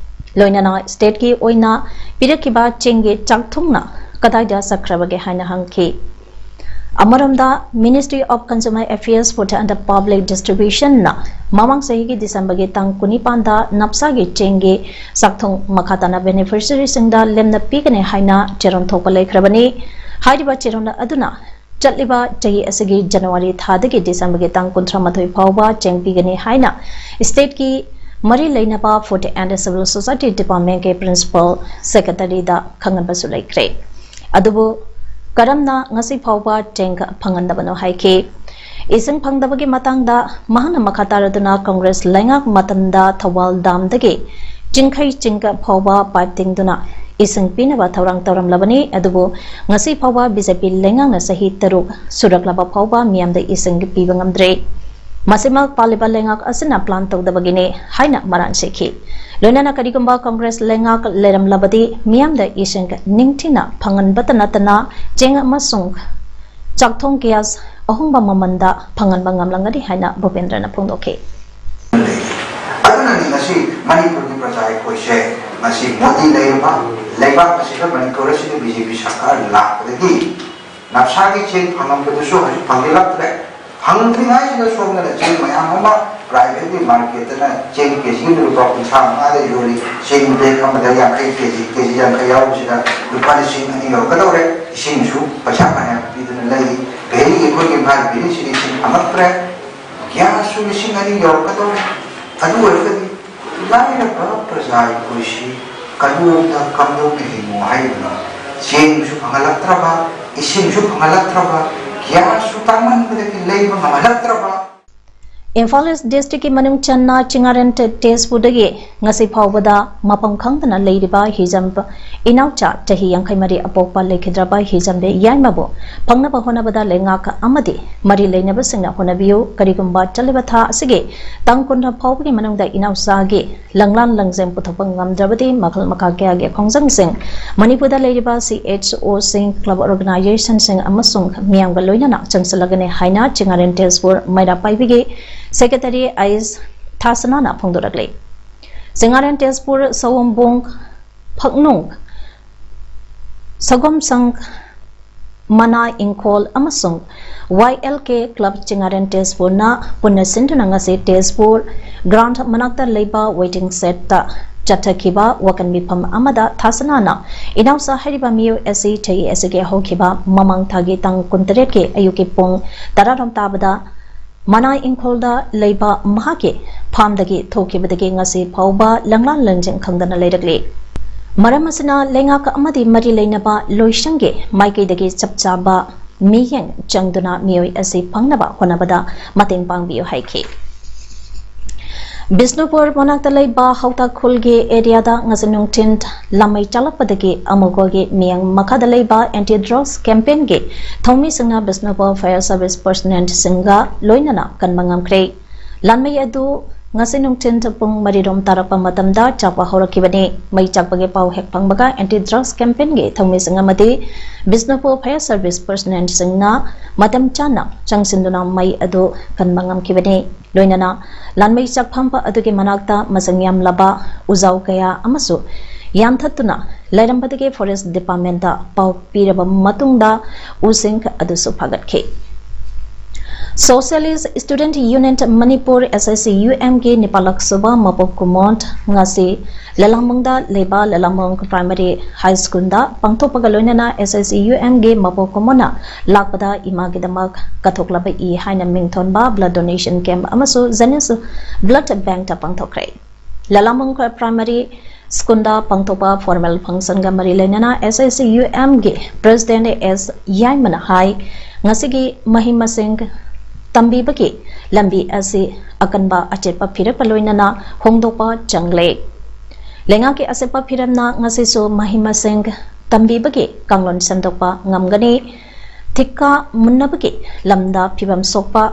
ꯂꯣꯏꯅꯅ ꯁ꯭ꯇꯦꯠꯀꯤ ꯑꯣꯏꯅ ꯄꯤꯔꯛꯈꯤꯕ ꯆꯦꯡꯒꯤ ꯆꯥꯛꯊꯨꯡꯅ ꯀꯗꯥꯏꯗ ꯆꯠꯈ꯭ꯔꯕꯒꯦ ꯍꯥꯏꯅ ꯍꯪꯈꯤ꯫ ꯑꯃꯔꯣꯝꯗ, Ministry of Consumer Affairs, Food and Public Distributionꯅ ꯃꯃꯥꯡ ꯆꯍꯤꯒꯤ ꯗꯤꯁꯦꯝꯕꯔꯒꯤ ꯇꯥꯡ ꯀꯨꯟꯅꯤꯄꯥꯟꯗ ꯅꯞꯁꯥꯒꯤ ꯆꯦꯡꯒꯤ ꯆꯥꯛꯊꯨꯡ ꯃꯈꯥ ꯇꯥꯅ ꯕꯦꯅꯤꯐꯤꯁꯔꯤꯁꯤꯡꯗ ꯂꯦꯝꯅ ꯄꯤꯒꯅꯤ ꯍꯥꯏꯅ ꯆꯦꯔꯣꯜ ꯊꯣꯛꯄ ꯂꯩꯈ꯭ꯔꯕꯅꯤ꯫ ꯍꯥꯏꯔꯤꯕ ꯆꯦꯔꯣꯜ ꯑꯗꯨꯅ ꯆꯠꯂꯤꯕ ꯆꯍꯤ ꯑꯁꯤꯒꯤ ꯖꯅꯋꯥꯔꯤ ꯊꯥꯗꯒꯤ ꯗꯤꯁꯦꯝꯕꯔꯒꯤ ꯇꯥꯡ ꯀꯨꯟꯊ꯭ꯔꯥ ꯃꯥꯊꯣꯏ ꯐꯥꯎꯕ ꯆꯦꯡ ꯄꯤꯒꯅꯤ ꯍꯥꯏꯅ ꯁ꯭ꯇꯦꯠꯀꯤ ꯃꯔꯤ ꯂꯩꯅꯕ Food and Civil Society Departmentꯀꯤ Principal Secretaryꯗ ꯈꯪꯍꯟꯕꯁꯨ ꯂꯩꯈ꯭ꯔꯦ꯫ ꯑꯗꯨꯕꯨ ꯀꯔꯝꯅ ꯉꯁꯤ ꯐꯥꯎꯕ ꯆꯦꯡ ꯐꯪꯍꯟꯗꯕꯅꯣ ꯍꯥꯏꯈꯤ꯫ ꯏꯁꯤꯡ ꯐꯪꯗꯕꯒꯤ ꯃꯇꯥꯡꯗ ꯃꯍꯥꯛꯅ ꯃꯈꯥ ꯇꯥꯔꯗꯨꯅ ꯀꯪꯒ꯭ꯔꯦꯁ ꯂꯩꯉꯥꯛ ꯃꯇꯝꯗ ꯊꯧꯕꯥꯜ ꯗꯥꯝꯗꯒꯤ ꯆꯤꯡꯈꯩ ꯆꯤꯡꯒ ꯐꯥꯎꯕ ꯄꯥꯏꯞ ꯇꯤꯡꯗꯨꯅ ꯏꯁꯤꯡ ꯄꯤꯅꯕ ꯊꯧꯔꯥꯡ ꯇꯧꯔꯝꯂꯕꯅꯤ꯫ ꯑꯗꯨꯕꯨ ꯉꯁꯤ ꯐꯥꯎꯕ ꯕꯤ ꯖꯦ ꯄꯤ ꯂꯩꯉꯥꯛꯅ ꯆꯍꯤ ꯇꯔꯨꯛ ꯁꯨꯔꯛꯂꯕ ꯐꯥꯎꯕ ꯃꯤꯌꯥꯝꯗ ꯏꯁꯤꯡ ꯄꯤꯕ ꯉꯝꯗ꯭ꯔꯦ꯫ ꯃꯁꯤꯃꯛ ꯄꯥꯜꯂꯤꯕ ꯂꯩꯉꯥꯛ ꯑꯁꯤꯅ plan ꯇꯧꯗꯕꯒꯤꯅꯤ ꯍꯥꯏꯅ ꯃꯔꯥꯜ ꯁꯤꯈꯤ꯫ ꯂꯣꯏꯅꯅ ꯀꯔꯤꯒꯨꯝꯕ ꯀꯪꯒ꯭ꯔꯦꯁ ꯂꯩꯉꯥꯛ ꯂꯩꯔꯝꯂꯕꯗꯤ ꯃꯤꯌꯥꯝꯗ ꯏꯁꯤꯡ ꯅꯤꯡꯊꯤꯅ ꯐꯪꯍꯟꯕꯇ ꯅꯠꯇꯅ ꯆꯦꯡ ꯑꯃꯁꯨꯡ ꯆꯥꯛꯊꯣꯡ gas ꯑꯍꯣꯡꯕ ꯃꯃꯜꯗ ꯐꯪꯍꯟꯕ ꯉꯝꯂꯝꯒꯅꯤ ꯍꯥꯏꯅ ꯚꯨꯄꯦꯟꯗ꯭ꯔꯅ ꯐꯣꯡꯗꯣꯛꯈꯤ꯫ ꯑꯗꯨꯅꯅꯤ ꯉꯁꯤ ꯃꯅꯤꯄꯨꯔꯒꯤ ꯄ꯭ꯔꯖꯥ ꯑꯩꯈꯣꯏꯁꯦ ꯉꯁꯤ ꯃꯣꯗꯤ ꯂꯩꯔꯤꯕ ꯂꯩꯕꯥꯛ ꯑꯁꯤꯗ ꯃꯅꯤꯄꯨꯔ ꯑꯁꯤꯗ ꯕꯤ ꯖꯦ ꯄꯤ ꯁꯔꯀꯥꯔ ꯂꯥꯛꯄꯗꯒꯤ ꯅꯞꯁꯥꯒꯤ ꯆꯦꯡ ꯐꯪꯉꯝꯕꯗꯨꯁꯨ ꯍꯧꯖꯤꯛ ꯐꯪꯖꯤꯜꯂꯛꯇ꯭ꯔꯦ꯫ ꯐꯪꯗ꯭ꯔꯤꯉꯩꯁꯤꯗ ꯁꯣꯝꯗꯅ ꯆꯦꯡ ꯃꯌꯥꯝ ꯑꯃ private marketꯇꯅ ꯆꯦꯡ ꯀꯦ ꯖꯤ ꯑꯃꯗ ꯂꯨꯄꯥ ꯀꯨꯟꯊ꯭ꯔꯥ ꯃꯉꯥꯗ ꯌꯣꯜꯂꯤ, ꯆꯦꯡ bag ꯑꯃꯗ ꯌꯥꯡꯈꯩ ꯀꯦ ꯖꯤ, ꯀꯦ ꯖꯤ ꯌꯥꯡꯈꯩ ꯌꯥꯎꯕꯁꯤꯗ ꯂꯨꯄꯥ ꯂꯤꯁꯤꯡ ꯑꯅꯤ ꯌꯧꯔꯛꯀꯗꯧꯔꯦ꯫ ꯏꯁꯤꯡꯁꯨ ꯄꯩꯁꯥ ꯐꯅꯌꯥꯝ ꯄꯤꯗꯨꯅ ꯂꯩꯔꯤ꯫ ꯚꯦꯂꯤ ꯑꯩꯈꯣꯏꯒꯤ ꯏꯝꯐꯥꯜ ꯚꯦꯂꯤꯁꯤꯗꯤ ꯏꯁꯤꯡ ꯐꯪꯉꯛꯇ꯭ꯔꯦ꯫ ꯒ꯭ꯌꯥꯁꯁꯨ ꯂꯤꯁꯤꯡ ꯑꯅꯤ ꯌꯧꯔꯛꯀꯗꯧꯔꯦ꯫ ꯑꯗꯨ ꯑꯣꯏꯔꯒꯗꯤ ꯂꯥꯏꯔꯕ ꯄ꯭ꯔꯖꯥ ꯑꯩꯈꯣꯏꯁꯤ ꯀꯗꯣꯝꯗ ꯀꯝꯗꯧꯅ ꯍꯤꯡꯉꯣ ꯍꯥꯏꯔꯤꯕꯅꯣ? ꯆꯦꯡꯁꯨ ꯐꯪꯍꯜꯂꯛꯇ꯭ꯔꯕ, ꯏꯁꯤꯡꯁꯨ ꯐꯪꯍꯜꯂꯛꯇ꯭ꯔꯕ, ꯒ꯭ꯌꯥꯁꯁꯨ ꯇꯥꯡꯃꯟꯕꯗꯒꯤ ꯂꯩꯕ ꯉꯝꯍꯜꯂꯛꯇ꯭ꯔꯕ꯫ ꯏꯝꯐꯥꯜ ꯏꯁ ꯗꯤꯁꯇ꯭ꯔꯤꯛꯀꯤ ꯃꯅꯨꯡ ꯆꯟꯅ ꯆꯤꯡꯉꯥꯔꯦꯟ ꯇꯦ-, ꯇꯦꯖꯄꯨꯔꯗꯒꯤ ꯉꯁꯤ ꯐꯥꯎꯕꯗ ꯃꯐꯝ ꯈꯪꯗꯅ ꯂꯩꯔꯤꯕ ꯍꯤꯖꯝ ꯏꯅꯥꯎꯆꯥ ꯆꯍꯤ ꯌꯥꯡꯈꯩ ꯃꯔꯤ ꯑꯄꯣꯛꯄ ꯂꯩꯈꯤꯗ꯭ꯔꯕ ꯍꯤꯖꯝꯕꯤ ꯌꯥꯏꯃꯕꯨ ꯐꯪꯅꯕ ꯍꯣꯠꯅꯕꯗ ꯂꯩꯉꯥꯛ ꯑꯃꯗꯤ ꯃꯔꯤ ꯂꯩꯅꯕꯁꯤꯡꯅ ꯍꯣꯠꯅꯕꯤꯌꯨ꯫ ꯀꯔꯤꯒꯨꯝꯕ ꯆꯠꯂꯤꯕ ꯊꯥ ꯑꯁꯤꯒꯤ ꯇꯥꯡ ꯀꯨꯟꯊ꯭ꯔꯥ ꯐꯥꯎꯕꯒꯤ ꯃꯅꯨꯡꯗ ꯏꯅꯥꯎꯆꯥꯒꯤ ꯂꯪꯂꯥꯟ ꯂꯪꯖꯦꯜ ꯄꯨꯊꯣꯛꯄ ꯉꯝꯗ꯭ꯔꯕꯗꯤ ꯃꯈꯜ ꯃꯈꯥ ꯀꯌꯥꯒꯤ ꯈꯣꯡꯖꯪꯁꯤꯡ ꯃꯅꯤꯄꯨꯔꯗ ꯂꯩꯔꯤꯕ ꯁꯤ ꯑꯩꯆ ꯑꯣꯁꯤꯡ, ꯀ꯭ꯂꯕ ꯑꯣꯔꯒꯅꯥꯏꯖꯦꯁꯟꯁꯤꯡ ꯑꯃꯁꯨꯡ ꯃꯤꯌꯥꯝꯒ ꯂꯣꯏꯅꯅ ꯆꯪꯁꯤꯜꯂꯒꯅꯤ ꯍꯥꯏꯅ ꯆꯤꯡꯉꯥꯔꯦꯟ ꯇꯦꯖꯄꯨꯔ ꯃꯩꯔꯥ ꯄꯥꯏꯕꯤꯒꯤ ꯁꯦꯀ꯭ꯔꯦꯇꯔꯤ ꯑꯩꯁ ꯊꯥꯁꯅꯥꯅ ꯐꯣꯡꯗꯣꯔꯛꯂꯤ꯫ ꯆꯤꯡꯉꯥꯔꯦꯟ ꯇꯦꯖꯄꯨꯔ, ꯁꯑꯣꯝꯕꯨꯡ, ꯐꯛꯅꯨꯡ, ꯁꯒꯣꯝꯁꯪ, ꯃꯅꯥ ꯏꯪꯈꯣꯜ ꯑꯃꯁꯨꯡ ꯋꯥꯏ ꯑꯦꯜ ꯀꯦ ꯀ꯭ꯂꯕ ꯆꯤꯡꯉꯥꯔꯦꯟ ꯇꯦꯖꯄꯨꯔꯅ ꯄꯨꯟꯅ ꯁꯤꯟꯗꯨꯅ ꯉꯁꯤ ꯇꯦꯖꯄꯨꯔ ꯒ꯭ꯔꯥꯎꯟꯗ ꯃꯅꯥꯛꯇ ꯂꯩꯕ ꯋꯦꯇꯤꯡ ꯁꯦꯠꯇ ꯆꯠꯊꯈꯤꯕ ꯋꯥꯀꯟ ꯃꯤꯐꯝ ꯑꯃꯗ ꯊꯥꯁꯅꯥꯅ ꯏꯅꯥꯎꯆꯥ ꯍꯥꯏꯔꯤꯕ ꯃꯤꯑꯣꯏ ꯑꯁꯤ ꯆꯍꯤ ꯑꯁꯤꯒꯤ ꯍꯧꯈꯤꯕ ꯃꯃꯥꯡ ꯊꯥꯒꯤ ꯇꯥꯡ ꯀꯨꯟꯇꯔꯦꯠꯀꯤ ꯑꯌꯨꯛꯀꯤ ꯄꯨꯡ ꯇꯔꯥꯔꯣꯝ ꯇꯥꯕꯗ ꯃꯅꯥ ꯏꯪꯈꯣꯜꯗ ꯂꯩꯕ ꯃꯍꯥꯛꯀꯤ ꯐꯥꯝꯗꯒꯤ ꯊꯣꯛꯈꯤꯕꯗꯒꯤ ꯉꯁꯤ ꯐꯥꯎꯕ ꯂꯪꯂꯥꯟ ꯂꯪꯖꯦꯟ ꯈꯪꯗꯅ ꯂꯩꯔꯛꯂꯤ꯫ ꯃꯔꯝ ꯑꯁꯤꯅ ꯂꯩꯉꯥꯛ ꯑꯃꯗꯤ ꯃꯔꯤ ꯂꯩꯅꯕ ꯂꯣꯏꯁꯪꯒꯤ ꯃꯥꯏꯀꯩꯗꯒꯤ ꯆꯞ ꯆꯥꯕ ꯃꯤꯠꯌꯦꯡ ꯆꯪꯗꯨꯅ ꯃꯤꯑꯣꯏ ꯑꯁꯤ ꯐꯪꯅꯕ ꯍꯣꯠꯅꯕꯗ ꯃꯇꯦꯡ ꯄꯥꯡꯕꯤꯌꯨ ꯍꯥꯏꯈꯤ꯫ ꯕꯤꯁꯅꯨꯄꯨꯔ ꯃꯅꯥꯛꯇ ꯂꯩꯕ ꯍꯧꯇꯥꯈꯨꯜꯒꯤ ꯑꯦꯔꯤꯌꯥꯗ ꯉꯁꯤ ꯅꯨꯡꯊꯤꯜ ꯂꯥꯟꯃꯩ ꯆꯥꯛꯂꯛꯄꯗꯒꯤ ꯑꯃꯨꯛ ꯃꯈꯥꯗ ꯂꯩꯕ ꯑꯦꯟꯇꯤ ꯗ꯭ꯔꯒꯁ ꯀꯦꯝꯄꯦꯟꯒꯤ ꯊꯧꯃꯤꯁꯤꯡꯅ ꯕꯤꯁꯅꯨꯄꯨꯔ ꯐꯥꯌꯔ ꯁꯔꯚꯤꯁ ꯄꯔꯁꯅꯦꯜꯁꯤꯡꯒ ꯂꯣꯏꯅꯅ ꯀꯟꯕ ꯉꯝꯈ꯭ꯔꯦ꯫ ꯂꯥꯟꯃꯩ ꯑꯗꯨ ꯉꯁꯤ ꯅꯨꯡꯊꯤꯜ ꯄꯨꯡ ꯃꯔꯤꯔꯣꯝ ꯇꯥꯔꯛꯄ ꯃꯇꯝꯗ ꯆꯥꯛꯄ ꯍꯧꯔꯛꯈꯤꯕꯅꯤ꯫ ꯃꯩ ꯆꯥꯛꯄꯒꯤ ꯄꯥꯎ ꯍꯦꯛ ꯐꯪꯕꯒ ꯑꯦꯟꯇꯤ ꯗ꯭ꯔꯒꯁ ꯀꯦꯝꯄꯦꯟꯒꯤ ꯊꯧꯃꯤꯁꯤꯡ ꯑꯃꯗꯤ ꯕꯤꯁꯅꯨꯄꯨꯔ ꯐꯥꯌꯔ ꯁꯔꯚꯤꯁ ꯄꯔꯁꯅꯦꯜꯁꯤꯡꯅ ꯃꯇꯝ ꯆꯥꯅ ꯆꯪꯁꯤꯟꯗꯨꯅ ꯃꯩ ꯑꯗꯨ ꯀꯟꯕ ꯉꯝꯈꯤꯕꯅꯤ꯫ ꯂꯣꯏꯅꯅ ꯂꯥꯟꯃꯩ ꯆꯥꯛꯐꯝ ꯑꯗꯨꯒꯤ ꯃꯅꯥꯛꯇ ꯃꯁꯤꯡ ꯌꯥꯝꯂꯕ ꯎꯖꯥꯎ ꯀꯌꯥ ꯑꯃꯁꯨ ꯌꯥꯟꯊꯠꯇꯨꯅ ꯂꯩꯔꯝꯕꯗꯒꯤ ꯐꯣꯔꯦꯁ ꯗꯤꯄꯥꯔꯠꯃꯦꯟꯇ ꯄꯥꯎ ꯄꯤꯔꯕ ꯃꯇꯨꯡꯗ ꯎꯁꯤꯡ ꯑꯗꯨꯁꯨ ꯐꯥꯒꯠꯈꯤ꯫ Socialist Student Union Manipur, S S U M ꯒꯤ ꯅꯤꯄꯥꯜꯂꯛ ꯁꯨꯕ ꯃꯄꯣꯛ ꯀꯨꯝꯑꯣꯟ ꯉꯁꯤ ꯂꯂꯥꯡꯕꯨꯡꯗ ꯂꯩꯕ ꯂꯂꯥꯡꯕꯨꯡ Primary High School ꯗ ꯄꯥꯡꯊꯣꯛꯄꯒ ꯂꯣꯏꯅꯅ S S U M ꯒꯤ ꯃꯄꯣꯛ ꯀꯨꯝꯑꯣꯟꯅ ꯂꯥꯛꯄꯗ ꯏꯃꯥꯒꯤꯗꯃꯛ ꯀꯠꯊꯣꯛꯂꯕ ꯏ ꯍꯥꯏꯅ ꯃꯤꯡꯊꯣꯟꯕ blood donation camp ꯑꯃꯁꯨ Genesis Blood Bank ꯇ ꯄꯥꯡꯊꯣꯛꯈ꯭ꯔꯦ꯫ ꯂꯂꯥꯡꯕꯨꯡ Primary School ꯗ ꯄꯥꯡꯊꯣꯛꯄ formal function ꯒ ꯃꯔꯤ ꯂꯩꯅꯅ S S U M ꯒꯤ President S ꯌꯥꯏꯃꯅ ꯍꯥꯏ, ꯉꯁꯤꯒꯤ ꯃꯍꯩ ꯃꯁꯤꯡ ꯇꯝꯕꯤꯕꯒꯤ ꯂꯝꯕꯤ ꯑꯁꯤ ꯑꯀꯟꯕ ꯑꯆꯦꯠꯄ ꯐꯤꯔꯦꯞꯀ ꯂꯣꯏꯅꯅ ꯍꯣꯡꯗꯣꯛꯄ ꯆꯪꯂꯦ꯫ ꯂꯩꯉꯥꯛꯀꯤ ꯑꯆꯦꯠꯄ ꯐꯤꯔꯦꯞꯅ ꯉꯁꯤꯁꯨ ꯃꯍꯩ ꯃꯁꯤꯡ ꯇꯝꯕꯤꯕꯒꯤ ꯀꯥꯡꯂꯣꯟ ꯁꯦꯝꯗꯣꯛꯄ ꯉꯝꯒꯅꯤ꯫ ꯊꯤꯀꯥ ꯃꯨꯟꯅꯕꯒꯤ ꯂꯝꯗ ꯐꯤꯕꯝ ꯁꯣꯛꯄ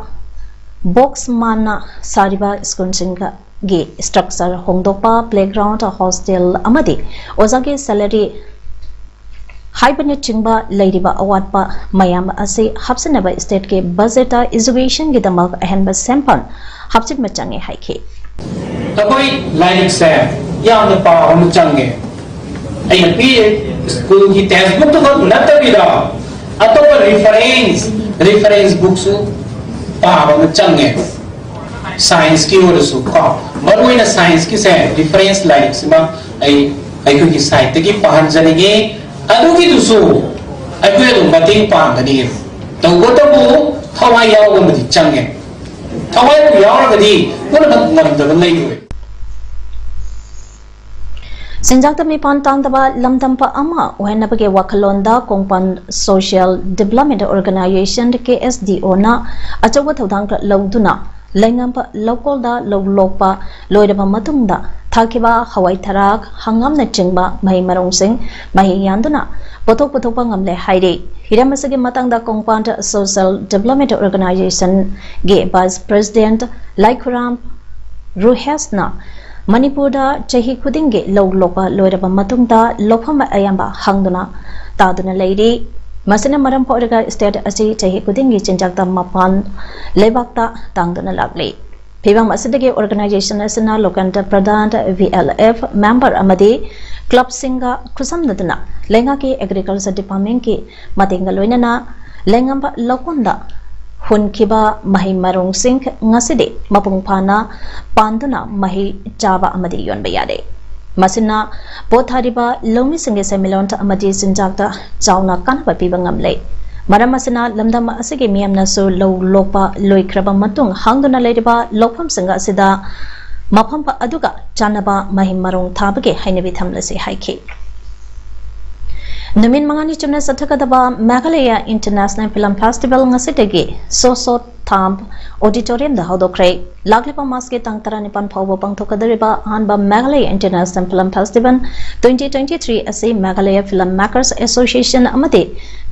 box ꯃꯥꯟꯅ ꯁꯥꯔꯤꯕ school ꯁꯤꯡꯒꯤ structure ꯍꯣꯡꯗꯣꯛꯄ, playground, hostel ꯑꯃꯗꯤ ꯑꯣꯖꯥꯒꯤ salary ꯍꯥꯏꯕꯅꯆꯤꯡꯕ ꯂꯩꯔꯤꯕ ꯑꯋꯥꯠꯄ ꯃꯌꯥꯝ ꯑꯁꯤ ꯍꯥꯞꯆꯤꯟꯅꯕ state ꯀꯤ budget ꯇ education ꯒꯤꯗꯃꯛ ꯑꯍꯦꯟꯕ ꯁꯦꯟꯐꯝ ꯍꯥꯞꯆꯤꯟꯕ ꯆꯪꯉꯦ ꯍꯥꯏꯈꯤ꯫ ꯑꯩꯈꯣꯏ ꯂꯥꯏꯔꯤꯛꯁꯦ ꯌꯥꯝꯅ ꯄꯥꯕ ꯑꯃ ꯆꯪꯉꯦ꯫ ꯑꯩꯅ ꯄꯤꯔꯦ school ꯒꯤ text book ꯇꯨꯈꯛ ꯅꯠꯇꯕꯤꯗ ꯑꯇꯣꯞꯄ reference reference book ꯁꯨ ꯄꯥꯕ ꯑꯃ ꯆꯪꯉꯦ꯫ Science ꯀꯤ ꯑꯣꯏꯔꯁꯨ ꯀꯣ, ꯃꯔꯨꯑꯣꯏꯅ science ꯀꯤꯁꯦ reference ꯂꯥꯏꯔꯤꯛꯁꯤꯃ ꯑꯩ ꯑꯩꯈꯣꯏꯒꯤ side ꯇꯒꯤ ꯄꯥꯍꯟꯖꯅꯤꯡꯉꯤ꯫ ꯑꯗꯨꯒꯤꯗꯨꯁꯨ ꯑꯩꯈꯣꯏ ꯑꯗꯨꯝ ꯃꯇꯦꯡ ꯄꯥꯡꯒꯅꯤ꯫ ꯇꯧꯕꯇꯕꯨ ꯊꯋꯥꯏ ꯌꯥꯎꯕ ꯑꯃꯗꯤ ꯆꯪꯉꯦ꯫ ꯊꯋꯥꯏꯕꯨ ꯌꯥꯎꯔꯒꯗꯤ ꯄꯨꯝꯅꯃꯛ ꯉꯝꯗꯕ ꯂꯩꯔꯣꯏ꯫ ꯆꯤꯟꯖꯥꯛꯇ ꯃꯤꯄꯥꯟ ꯇꯥꯡꯗꯕ ꯂꯝꯗꯝꯄ ꯑꯃ ꯑꯣꯏꯍꯟꯅꯕꯒꯤ ꯋꯥꯈꯜꯂꯣꯟꯗ ꯀꯣꯡꯄꯥꯟ Social Development Organization, K S D O ꯅ ꯑꯆꯧꯕ ꯊꯧꯗꯥꯡ ꯂꯧꯗꯨꯅ ꯂꯩꯉꯝꯕ ꯂꯧꯀꯣꯜꯗ ꯂꯧ ꯂꯣꯛꯄ ꯂꯣꯏꯔꯕ ꯃꯇꯨꯡꯗ ꯊꯥꯈꯤꯕ ꯍꯋꯥꯏ ꯊꯔꯥꯛ, ꯍꯪꯒꯥꯝꯅꯆꯤꯡꯕ ꯃꯍꯩ ꯃꯔꯣꯡꯁꯤꯡ ꯃꯍꯩ ꯌꯥꯟꯗꯨꯅ ꯄꯣꯠꯊꯣꯛ ꯄꯨꯊꯣꯛꯄ ꯉꯝꯂꯦ ꯍꯥꯏꯔꯤ꯫ ꯍꯤꯔꯝ ꯑꯁꯤꯒꯤ ꯃꯇꯥꯡꯗ ꯀꯣꯡꯄꯥꯟ Social Development Organization ꯒꯤ Vice President ꯂꯥꯏꯈꯨꯔꯥꯝ ꯔꯨꯍꯦꯁꯅ ꯃꯅꯤꯄꯨꯔꯗ ꯆꯍꯤ ꯈꯨꯗꯤꯡꯒꯤ ꯂꯧ ꯂꯣꯛꯄ ꯂꯣꯏꯔꯕ ꯃꯇꯨꯡꯗ ꯂꯣꯛꯐꯝ ꯑꯌꯥꯝꯕ ꯍꯪꯗꯨꯅ ꯇꯥꯗꯨꯅ ꯂꯩꯔꯤ꯫ ꯃꯁꯤꯅ ꯃꯔꯝ ꯑꯣꯏꯔꯒ state ꯑꯁꯤ ꯆꯍꯤ ꯈꯨꯗꯤꯡꯒꯤ ꯆꯤꯟꯖꯥꯛꯇ ꯃꯄꯥꯟ ꯂꯩꯕꯥꯛꯇ ꯇꯥꯡꯗꯨꯅ ꯂꯥꯛꯂꯤ꯫ ꯐꯤꯚꯝ ꯑꯁꯤꯗꯒꯤ organization ꯑꯁꯤꯅ ꯂꯣꯀꯦꯟꯗ꯭ꯔ ꯄ꯭ꯔꯙꯥꯟ, V L F member ꯑꯃꯗꯤ club ꯁꯤꯡꯒ ꯈꯨꯠꯁꯝꯅꯗꯨꯅ ꯂꯩꯉꯥꯛꯀꯤ Agriculture Department ꯀꯤ ꯃꯇꯦꯡꯒ ꯂꯣꯏꯅꯅ ꯂꯩꯉꯝꯕ ꯂꯧꯀꯣꯟꯗ ꯍꯨꯟꯈꯤꯕ ꯃꯍꯩ ꯃꯔꯣꯡꯁꯤꯡ ꯉꯁꯤꯗꯤ ꯃꯄꯨꯡ ꯐꯥꯅ ꯄꯥꯟꯗꯨꯅ ꯃꯍꯩ ꯆꯥꯕ ꯑꯃꯗꯤ ꯌꯣꯟꯕ ꯌꯥꯔꯦ꯫ ꯃꯁꯤꯅ ꯄꯣꯠ ꯊꯥꯔꯤꯕ ꯂꯧꯃꯤꯁꯤꯡꯒꯤ ꯁꯦꯟꯃꯤꯠꯂꯣꯟ ꯑꯃꯗꯤ ꯆꯤꯟꯖꯥꯛꯇ ꯆꯥꯎꯅ ꯀꯥꯟꯅꯕ ꯄꯤꯕ ꯉꯝꯂꯦ꯫ ꯃꯔꯝ ꯑꯁꯤꯅ ꯂꯝꯗꯝ ꯑꯁꯤꯒꯤ ꯃꯤꯌꯥꯝꯅꯁꯨ ꯂꯧ ꯂꯣꯛꯄ ꯂꯣꯏꯈ꯭ꯔꯕ ꯃꯇꯨꯡ ꯍꯥꯡꯗꯨꯅ ꯂꯩꯔꯤꯕ ꯂꯧꯐꯝꯁꯤꯡ ꯑꯁꯤꯗ ꯃꯐꯝ ꯑꯗꯨꯒ ꯆꯥꯟꯅꯕ ꯃꯍꯩ ꯃꯔꯣꯡ ꯊꯥꯕꯒꯤ ꯍꯩꯅꯕꯤ ꯊꯝꯂꯁꯤ ꯍꯥꯏꯈꯤ꯫ ꯅꯨꯃꯤꯠ ꯃꯉꯥꯅꯤ ꯆꯨꯞꯅ ꯆꯠꯊꯒꯗꯕ ꯃꯦꯘꯥꯂꯌꯥ ꯏꯟꯇꯔꯅꯦꯁꯅꯦꯜ ꯐꯤꯂꯝ ꯐꯦꯁꯇꯤꯚꯦꯜ ꯉꯁꯤꯗꯒꯤ ꯁꯣꯁꯣ ꯊꯥꯝ ꯑꯣꯗꯤꯇꯣꯔꯤꯌꯝꯗ ꯍꯧꯗꯣꯛꯈ꯭ꯔꯦ꯫ ꯂꯥꯛꯂꯤꯕ ꯃꯥꯔꯆꯀꯤ ꯇꯥꯡ ꯇꯔꯥꯅꯤꯄꯥꯟ ꯐꯥꯎꯕ ꯄꯥꯡꯊꯣꯛꯀꯗꯧꯔꯤꯕ ꯑꯍꯥꯟꯕ Meghalaya international film festival twenty twenty three ꯑꯁꯤ ꯃꯦꯘꯥꯂꯌꯥ ꯐꯤꯂꯝ ꯃꯦꯀꯔꯁ ꯑꯦꯁꯣꯁꯤꯌꯦꯁꯟ ꯑꯃꯗꯤ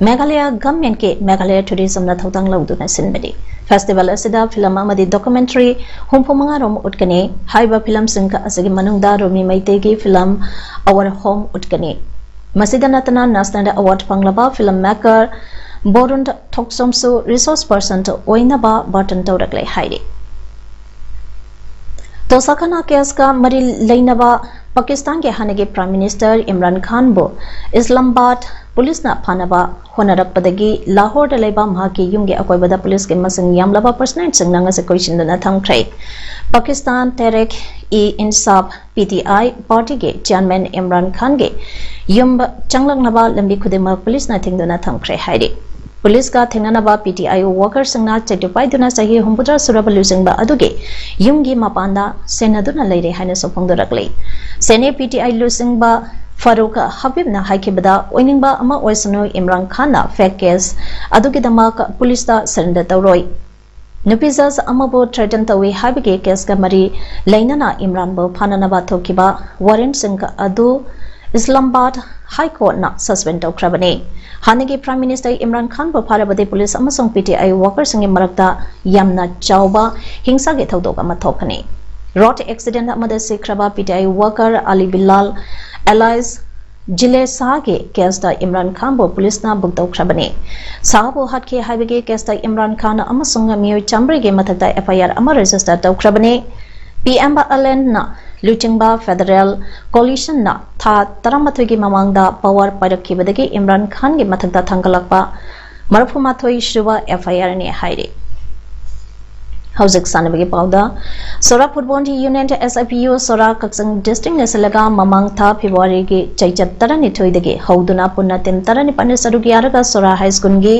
ꯃꯦꯘꯥꯂꯌꯥ ꯒꯚꯔꯟꯃꯦꯟꯠꯀꯤ ꯃꯦꯘꯥꯂꯌꯥ ꯇꯨꯔꯤꯖꯝꯅ ꯊꯧꯗꯥꯡ ꯂꯧꯗꯨꯅ ꯁꯤꯟꯕꯅꯤ꯫ ꯐꯦꯁꯇꯤꯚꯦꯜ ꯑꯁꯤꯗ ꯐꯤꯂꯝ ꯑꯃꯗꯤ ꯗꯣꯀꯨꯃꯦꯟꯇꯔꯤ ꯍꯨꯝꯐꯨ ꯃꯉꯥ ꯔꯣꯝ ꯎꯠꯀꯅꯤ꯫ ꯍꯥꯏꯔꯤꯕ ꯐꯤꯂꯝꯁꯤꯡ ꯑꯁꯤꯒꯤ ꯃꯅꯨꯡꯗ ꯔꯣꯃꯤ ꯃꯩꯇꯩꯒꯤ ꯐꯤꯂꯝ ꯑꯋꯥꯔ ꯍꯣꯝ ꯎꯠꯀꯅꯤ꯫ ꯃꯁꯤꯗ ꯅꯠꯇꯅ ꯅꯦꯁꯅꯦꯜ ꯑꯦꯋꯥꯔꯗ ꯐꯪꯂꯕ ꯐꯤꯂꯝ ꯃꯦꯀꯔ ꯕꯣꯔꯨꯟ ꯊꯣꯛꯆꯣꯝꯁꯨ ꯔꯤꯁꯣꯔꯁ ꯄꯔꯁꯟ ꯑꯣꯏꯅꯕ ꯕꯥꯔꯇꯟ ꯇꯧꯔꯛꯂꯦ ꯍꯥꯏꯔꯤ꯫ ꯇꯣꯁꯥꯈꯥꯅꯥ ꯀꯦꯁꯀ ꯃꯔꯤ ꯂꯩꯅꯕ ꯄꯥꯀꯤꯁꯇꯥꯟꯒꯤ ꯍꯥꯟꯅꯒꯤ ꯄ꯭ꯔꯥꯏꯝ ꯃꯤꯅꯤꯁꯇꯔ ꯏꯝꯔꯥꯟ ꯈꯥꯟꯕꯨ ꯏꯁꯂꯥꯃꯥꯕꯥꯗ ꯄꯨꯂꯤꯁꯅ ꯐꯥꯅꯕ ꯍꯣꯠꯅꯔꯛꯄꯗꯒꯤ ꯂꯥꯍꯣꯔꯗ ꯂꯩꯕ ꯃꯍꯥꯛꯀꯤ ꯌꯨꯝꯒꯤ ꯑꯀꯣꯏꯕꯗ ꯄꯨꯂꯤꯁꯀꯤ ꯃꯁꯤꯡ ꯌꯥꯝꯂꯕ ꯄꯔꯁꯅꯦꯜꯁꯤꯡꯅ ꯉꯁꯤ ꯀꯣꯏꯁꯤꯟꯗꯨꯅ ꯊꯝꯈ꯭ꯔꯦ꯫ Pakistan ꯇꯦꯍꯔꯤꯛ E ꯏꯟꯁꯥꯐ P T I ꯄꯥꯔꯇꯤꯒꯤ ꯆꯤꯌꯥꯔꯃꯦꯟ ꯏꯝꯔꯥꯟ ꯈꯥꯟꯒꯤ ꯌꯨꯝ ꯆꯪꯂꯛꯅꯕ ꯂꯝꯕꯤ ꯈꯨꯗꯤꯡꯃꯛ ꯄꯨꯂꯤꯁꯅ ꯊꯤꯡꯗꯨꯅ ꯊꯝꯈ꯭ꯔꯦ ꯍꯥꯏꯔꯤ꯫ ꯄꯨꯂꯤꯁꯀ ꯊꯦꯡꯅꯅꯕ P T I ꯋꯥꯀꯔꯁꯤꯡꯅ ꯆꯩꯇꯨꯞ ꯄꯥꯏꯗꯨꯅ ꯆꯍꯤ ꯍꯨꯝꯐꯨꯇꯔꯥ ꯁꯨꯔꯕ ꯂꯨꯆꯤꯡꯕ ꯑꯗꯨꯒꯤ ꯌꯨꯝꯒꯤ ꯃꯄꯥꯟꯗ ꯁꯦꯟꯅꯗꯨꯅ ꯂꯩꯔꯦ ꯍꯥꯏꯅꯁꯨ ꯐꯣꯡꯗꯣꯔꯛꯂꯤ꯫ ꯁꯦꯅꯦ P T I ꯂꯨꯆꯤꯡꯕ ꯐꯥꯔꯨꯛ ꯍꯕꯤꯕꯅ ꯍꯥꯏꯈꯤꯕꯗ, ꯑꯣꯏꯅꯤꯡꯕ ꯑꯃ ꯑꯣꯏꯁꯅꯨ, ꯏꯝꯔꯥꯟ ꯈꯥꯟꯅ ꯐꯦꯛ ꯀꯦꯁ ꯑꯗꯨꯒꯤꯗꯃꯛ ꯄꯨꯂꯤꯁꯇ ꯁꯔꯦꯟꯗꯔ ꯇꯧꯔꯣꯏ꯫ ꯅꯨꯄꯤ ꯖꯖ ꯑꯃꯕꯨ ꯊ꯭ꯔꯦꯇꯟ ꯇꯧꯏ ꯍꯥꯏꯕꯒꯤ ꯀꯦꯁꯀ ꯃꯔꯤ ꯂꯩꯅꯅ ꯏꯝꯔꯥꯟꯕꯨ ꯐꯥꯅꯅꯕ ꯊꯣꯛꯈꯤꯕ ꯋꯥꯔꯦꯟꯠꯁꯤꯡ ꯑꯗꯨ ꯏꯁꯂꯥꯃꯥꯕꯥꯗ ꯍꯥꯏ ꯀꯣꯔꯠꯅ ꯁꯁꯄꯦꯟ ꯇꯧꯈ꯭ꯔꯕꯅꯤ꯫ ꯍꯥꯟꯅꯒꯤ ꯄ꯭ꯔꯥꯏꯝ ꯃꯤꯅꯤꯁꯇꯔ ꯏꯝꯔꯥꯟ ꯈꯥꯟꯕꯨ ꯐꯥꯔꯕꯗꯤ ꯄꯨꯂꯤꯁ ꯑꯃꯁꯨꯡ P T I ꯋꯥꯀꯔꯁꯤꯡꯒꯤ ꯃꯔꯛꯇ ꯌꯥꯝꯅ ꯆꯥꯎꯕ ꯍꯤꯡꯁꯥꯒꯤ ꯊꯧꯗꯣꯛ ꯑꯃ ꯊꯣꯛꯀꯅꯤ꯫ ꯔꯣꯗ ꯑꯦꯛꯁꯤꯗꯦꯟꯠ ꯑꯃꯗ ꯁꯤꯈ꯭ꯔꯕ P T I Waqar Ali Bilal alias Zille ꯁꯥꯍꯒꯤ ꯀꯦꯁꯇ ꯏꯝꯔꯥꯟ ꯈꯥꯟꯕꯨ ꯄꯨꯂꯤꯁꯅ ꯕꯨꯛ ꯇꯧꯈ꯭ꯔꯕꯅꯤ꯫ ꯁꯥꯍꯕꯨ ꯍꯥꯠꯈꯤ ꯍꯥꯏꯕꯒꯤ ꯀꯦꯁꯇ ꯏꯝꯔꯥꯟ ꯈꯥꯟ ꯑꯃꯁꯨꯡ ꯃꯤꯑꯣꯏ ꯆꯥꯃꯔꯤꯒꯤ ꯃꯊꯛꯇ F I R ꯑꯃ ꯔꯦꯖꯤꯁꯇꯔ ꯇꯧꯈ꯭ꯔꯕꯅꯤ꯫ P M ꯑꯂꯦꯟꯅ ꯂꯨꯆꯤꯡꯕ ꯐꯦꯗꯔꯦꯜ ꯀꯣꯂꯤꯁꯟꯅ ꯊꯥ ꯇꯔꯥꯃꯥꯊꯣꯏꯒꯤ ꯃꯃꯥꯡꯗ ꯄꯋꯥꯔ ꯄꯥꯏꯔꯛꯈꯤꯕꯗꯒꯤ ꯏꯝꯔꯥꯟ ꯈꯥꯟꯒꯤ ꯃꯊꯛꯇ ꯊꯥꯡꯒꯠꯂꯛꯄ ꯃꯔꯤꯐꯨ ꯃꯥꯊꯣꯏ ꯁꯨꯕ F I R ꯅꯤ ꯍꯥꯏꯔꯤ꯫ ꯍꯧꯖꯤꯛ ꯁꯥꯟꯅꯕꯒꯤ ꯄꯥꯎꯗ, Sora football union, S F U, Sora Kakching ꯗꯤꯁꯇ꯭ꯔꯤꯛꯅ ꯁꯤꯜꯂꯒ ꯃꯃꯥꯡ ꯊꯥ ꯐꯦꯕ꯭ꯔꯨꯋꯥꯔꯤꯒꯤ ꯆꯩꯆꯠ ꯇꯔꯥꯅꯤꯊꯣꯏꯗꯒꯤ ꯍꯧꯗꯨꯅ ꯄꯨꯟꯅ ꯇꯤꯝ ꯇꯔꯥꯅꯤꯄꯥꯟꯅ ꯁꯔꯨꯛ ꯌꯥꯔꯒ ꯁꯣꯔꯥ ꯍꯥꯏ ꯁ꯭ꯀꯨꯜꯒꯤ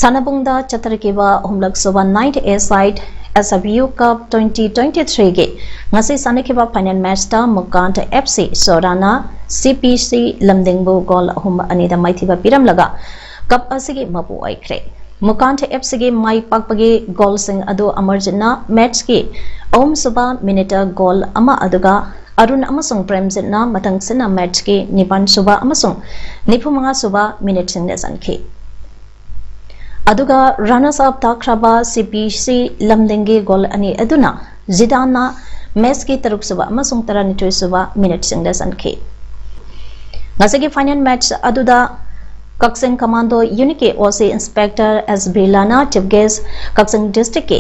ꯁꯥꯟꯅꯕꯨꯡꯗ ꯆꯠꯊꯔꯛꯈꯤꯕ ꯑꯍꯨꯝꯂꯛ ꯁꯨꯕ ninth A side S F U Cup twenty twenty-three ꯒꯤ ꯉꯁꯤ ꯁꯥꯟꯅꯈꯤꯕ ꯐꯥꯏꯅꯦꯜ ꯃꯦꯆꯇ ꯃꯨꯀꯥꯟ F C ꯁꯣꯔꯥꯅ C P C ꯂꯝꯗꯤꯡꯕꯨ ꯒꯣꯜ ꯑꯍꯨꯝ ꯑꯅꯤꯗ ꯃꯥꯏꯊꯤꯕ ꯄꯤꯔꯝꯂꯒ ꯀꯞ ꯑꯁꯤꯒꯤ ꯃꯄꯨ ꯑꯣꯏꯈ꯭ꯔꯦ꯫ ꯃꯨꯀꯥꯟ F C ꯒꯤ ꯃꯥꯏ ꯄꯥꯛꯄꯒꯤ ꯒꯣꯜꯁꯤꯡ ꯑꯗꯨ ꯑꯃꯔꯖꯤꯠꯅ ꯃꯦꯆꯀꯤ ꯑꯍꯨꯝꯁꯨꯕ ꯃꯤꯅꯤꯠꯇ ꯒꯣꯜ ꯑꯃ, ꯑꯗꯨꯒ ꯑꯔꯨꯟ ꯑꯃꯁꯨꯡ ꯄ꯭ꯔꯦꯝꯖꯤꯠꯅ ꯃꯊꯪꯁꯤꯠꯅ ꯃꯦꯆꯀꯤ ꯅꯤꯄꯥꯟꯁꯨꯕ ꯑꯃꯁꯨꯡ ꯅꯤꯐꯨꯃꯉꯥꯁꯨꯕ ꯃꯤꯅꯤꯠꯁꯤꯡꯗ ꯆꯟꯈꯤ꯫ ꯑꯗꯨꯒ runners up ꯇꯥꯈ꯭ꯔꯕ C P C ꯂꯝꯗꯤꯡꯒꯤ ꯒꯣꯜ ꯑꯅꯤ ꯑꯗꯨꯅ ꯖꯤꯗꯥꯟꯅ ꯃꯦꯆꯀꯤ ꯇꯔꯨꯛꯁꯨꯕ ꯑꯃꯁꯨꯡ ꯇꯔꯥꯅꯤꯊꯣꯏꯁꯨꯕ ꯃꯤꯅꯤꯠꯁꯤꯡꯗ ꯆꯟꯈꯤ꯫ ꯉꯁꯤꯒꯤ ꯐꯥꯏꯅꯦꯜ ꯃꯦꯆ ꯑꯗꯨꯗ ꯀꯛꯆꯤꯡ ꯀꯃꯥꯟꯗꯣ ꯌꯨꯅꯤꯠꯀꯤ O C Inspector S ꯕꯤꯔꯂꯥꯅ chief guest, ꯀꯛꯆꯤꯡ ꯗꯤꯁꯇ꯭ꯔꯤꯛꯀꯤ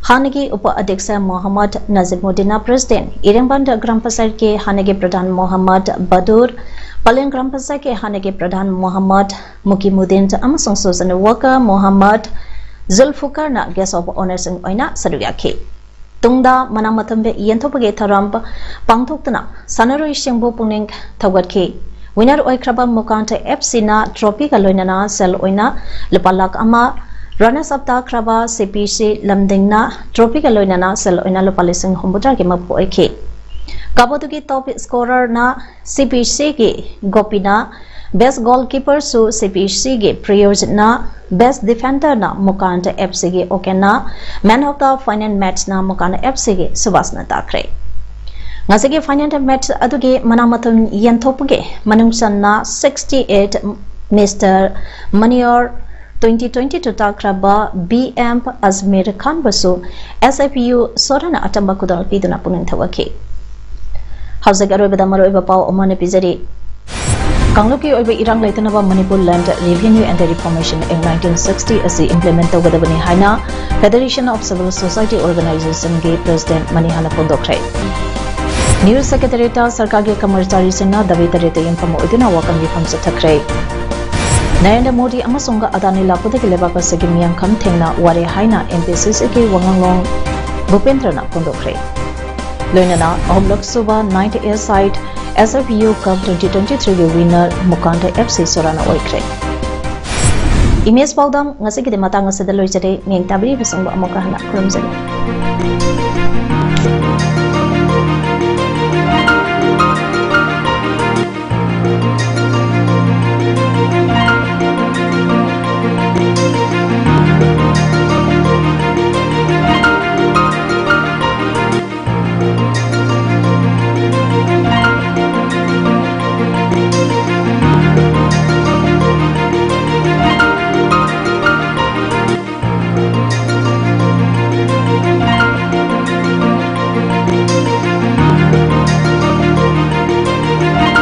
ꯍꯥꯟꯅꯒꯤ ꯎꯄ ꯑꯙ꯭ꯌꯛꯁ ꯃꯣꯍꯝꯃꯗ ꯅꯖꯤꯃꯨꯗꯤꯟꯅ president, ꯏꯔꯦꯡꯕꯟꯗ ꯒ꯭ꯔꯥꯝ ꯄꯟꯆꯥꯌꯠꯀꯤ ꯍꯥꯟꯅꯒꯤ ꯄ꯭ꯔꯙꯥꯟ ꯃꯣꯍꯝꯃꯗ ꯕꯗꯨꯔ, ꯄꯂꯦꯟ ꯒ꯭ꯔꯥꯝ ꯄꯟꯆꯥꯌꯠꯀꯤ ꯍꯥꯟꯅꯒꯤ ꯄ꯭ꯔꯙꯥꯟ ꯃꯣꯍꯝꯃꯗ ꯃꯨꯀꯤꯃꯨꯗꯤꯟ ꯑꯃꯁꯨꯡ social worker Mohammad ꯖꯨꯜꯐꯨꯀꯔꯅ guest of honourꯁꯤꯡ ꯑꯣꯏꯅ ꯁꯔꯨꯛ ꯌꯥꯈꯤ꯫ ꯇꯨꯡꯗ ꯃꯅꯥ ꯃꯊꯨꯝ ꯌꯦꯟꯊꯣꯛꯄꯒꯤ ꯊꯧꯔꯝ ꯄꯥꯡꯊꯣꯛꯇꯨꯅ ꯁꯥꯟꯅꯔꯣꯏꯁꯤꯡꯕꯨ ꯄꯨꯛꯅꯤꯡ ꯊꯧꯒꯠꯈꯤ꯫ Winner ꯑꯣꯏꯈ꯭ꯔꯕ ꯃꯨꯀꯥꯟ F Cꯅ trophyꯒ ꯂꯣꯏꯅꯅ ꯁꯦꯜ ꯑꯣꯏꯅ ꯂꯨꯄꯥ ꯂꯥꯈ ꯑꯃ, runners up ꯇꯥꯈ꯭ꯔꯕ C P C ꯂꯝꯗꯤꯡꯅ trophyꯒ ꯂꯣꯏꯅꯅ ꯁꯦꯜ ꯑꯣꯏꯅ ꯂꯨꯄꯥ ꯂꯤꯁꯤꯡ ꯍꯨꯝꯐꯨꯇꯔꯥꯒꯤ ꯃꯄꯨ ꯑꯣꯏꯈꯤ꯫ ꯀꯕꯣꯗꯨꯒꯤ top scorerꯅ C P Cꯒꯤ ꯒꯣꯄꯤꯅ, best goalkeeperꯁꯨ C P Cꯒꯤ ꯄ꯭ꯔꯤꯌꯣꯖꯤꯠꯅ, best defenderꯅ ꯃꯨꯀꯥꯟ F Cꯒꯤ ꯑꯣꯀꯦꯟꯅ, man of the final matchꯅ ꯃꯨꯀꯥꯟ F Cꯒꯤ ꯁꯨꯕꯥꯁꯅ ꯇꯥꯈ꯭ꯔꯦ꯫ ꯉꯁꯤꯒꯤ ꯐꯥꯏꯅꯦꯜ ꯃꯦꯆ ꯑꯗꯨꯒꯤ ꯃꯅꯥ ꯃꯊꯨꯝ ꯌꯦꯟꯊꯣꯛꯄꯒꯤ ꯃꯅꯨꯡ ꯆꯟꯅ sixty eight Mister Manior twenty twenty two ꯇꯥꯈ꯭ꯔꯕ B M Ajmer ꯈꯥꯟꯕꯨꯁꯨ S F U ꯁꯣꯔꯥꯅ ꯑꯆꯝꯕ ꯈꯨꯗꯣꯜ ꯄꯤꯗꯨꯅ ꯄꯨꯛꯅꯤꯡ ꯊꯧꯒꯠꯈꯤ꯫ ꯍꯧꯖꯤꯛ ꯑꯔꯣꯏꯕꯗ ꯃꯔꯨꯑꯣꯏꯕ ꯄꯥꯎ ꯑꯃꯅ ꯄꯤꯖꯔꯤ꯫ ꯀꯥꯡꯂꯨꯞꯀꯤ ꯑꯣꯏꯕ ꯏꯔꯥꯡ ꯂꯩꯇꯅꯕ Manipur Land Revenue and Reformation Act nineteen sixty ꯑꯁꯤ implement ꯇꯧꯒꯗꯕꯅꯤ ꯍꯥꯏꯅ Federation of Civil Society Organizationꯒꯤ President ꯃꯅꯤꯍꯥꯅ ꯐꯣꯡꯗꯣꯛꯈ꯭ꯔꯦ꯫ News Secretariatꯇ ꯁꯔꯀꯥꯔꯒꯤ ꯀꯔꯃꯆꯥꯔꯤꯁꯤꯡꯅ ꯗꯕꯦ ꯇꯔꯦꯠꯇ ꯌꯨꯝꯐꯝ ꯑꯣꯏꯗꯨꯅ ꯋꯥꯀꯟ ꯃꯤꯐꯝ ꯆꯠꯊꯈ꯭ꯔꯦ꯫ ꯅꯔꯦꯟꯗ꯭ꯔ ꯃꯣꯗꯤ ꯑꯃꯁꯨꯡ ꯑꯗꯥꯅꯤ ꯂꯥꯛꯄꯗꯒꯤ ꯂꯩꯕꯥꯛ ꯑꯁꯤꯒꯤ ꯃꯤꯌꯥꯝꯈꯝ ꯊꯦꯡꯅ ꯋꯥꯔꯦ ꯍꯥꯏꯅ ꯑꯦꯝ ꯄꯤ ꯁꯤ ꯁꯤꯒꯤ ꯋꯥꯉꯥꯡꯂꯣꯏ ꯚꯨꯄꯦꯟꯗ꯭ꯔꯅ ꯐꯣꯡꯗꯣꯛꯈ꯭ꯔꯦ꯫ ꯂꯣꯏꯅꯅ ꯑꯍꯨꯝꯂꯛ ꯁꯨꯕ Ninth A Side S F U Cup twenty twenty-threeꯒꯤ winner ꯃꯨꯀꯥꯟꯗ F C ꯁꯣꯔꯥꯅ ꯑꯣꯏꯈ꯭ꯔꯦ꯫ ꯏꯃꯦꯖ ꯄꯥꯎꯗꯝ ꯉꯁꯤꯒꯤꯗꯤ ꯃꯇꯥꯡ ꯑꯁꯤꯗ ꯂꯣꯏꯖꯔꯦ꯫ ꯃꯤꯌꯦꯡ ꯇꯥꯕꯤꯔꯤꯕꯁꯤꯡꯕꯨ ꯑꯃꯨꯛꯀ ꯍꯟꯅ ꯈꯨꯔꯨꯝꯖꯔꯤ꯫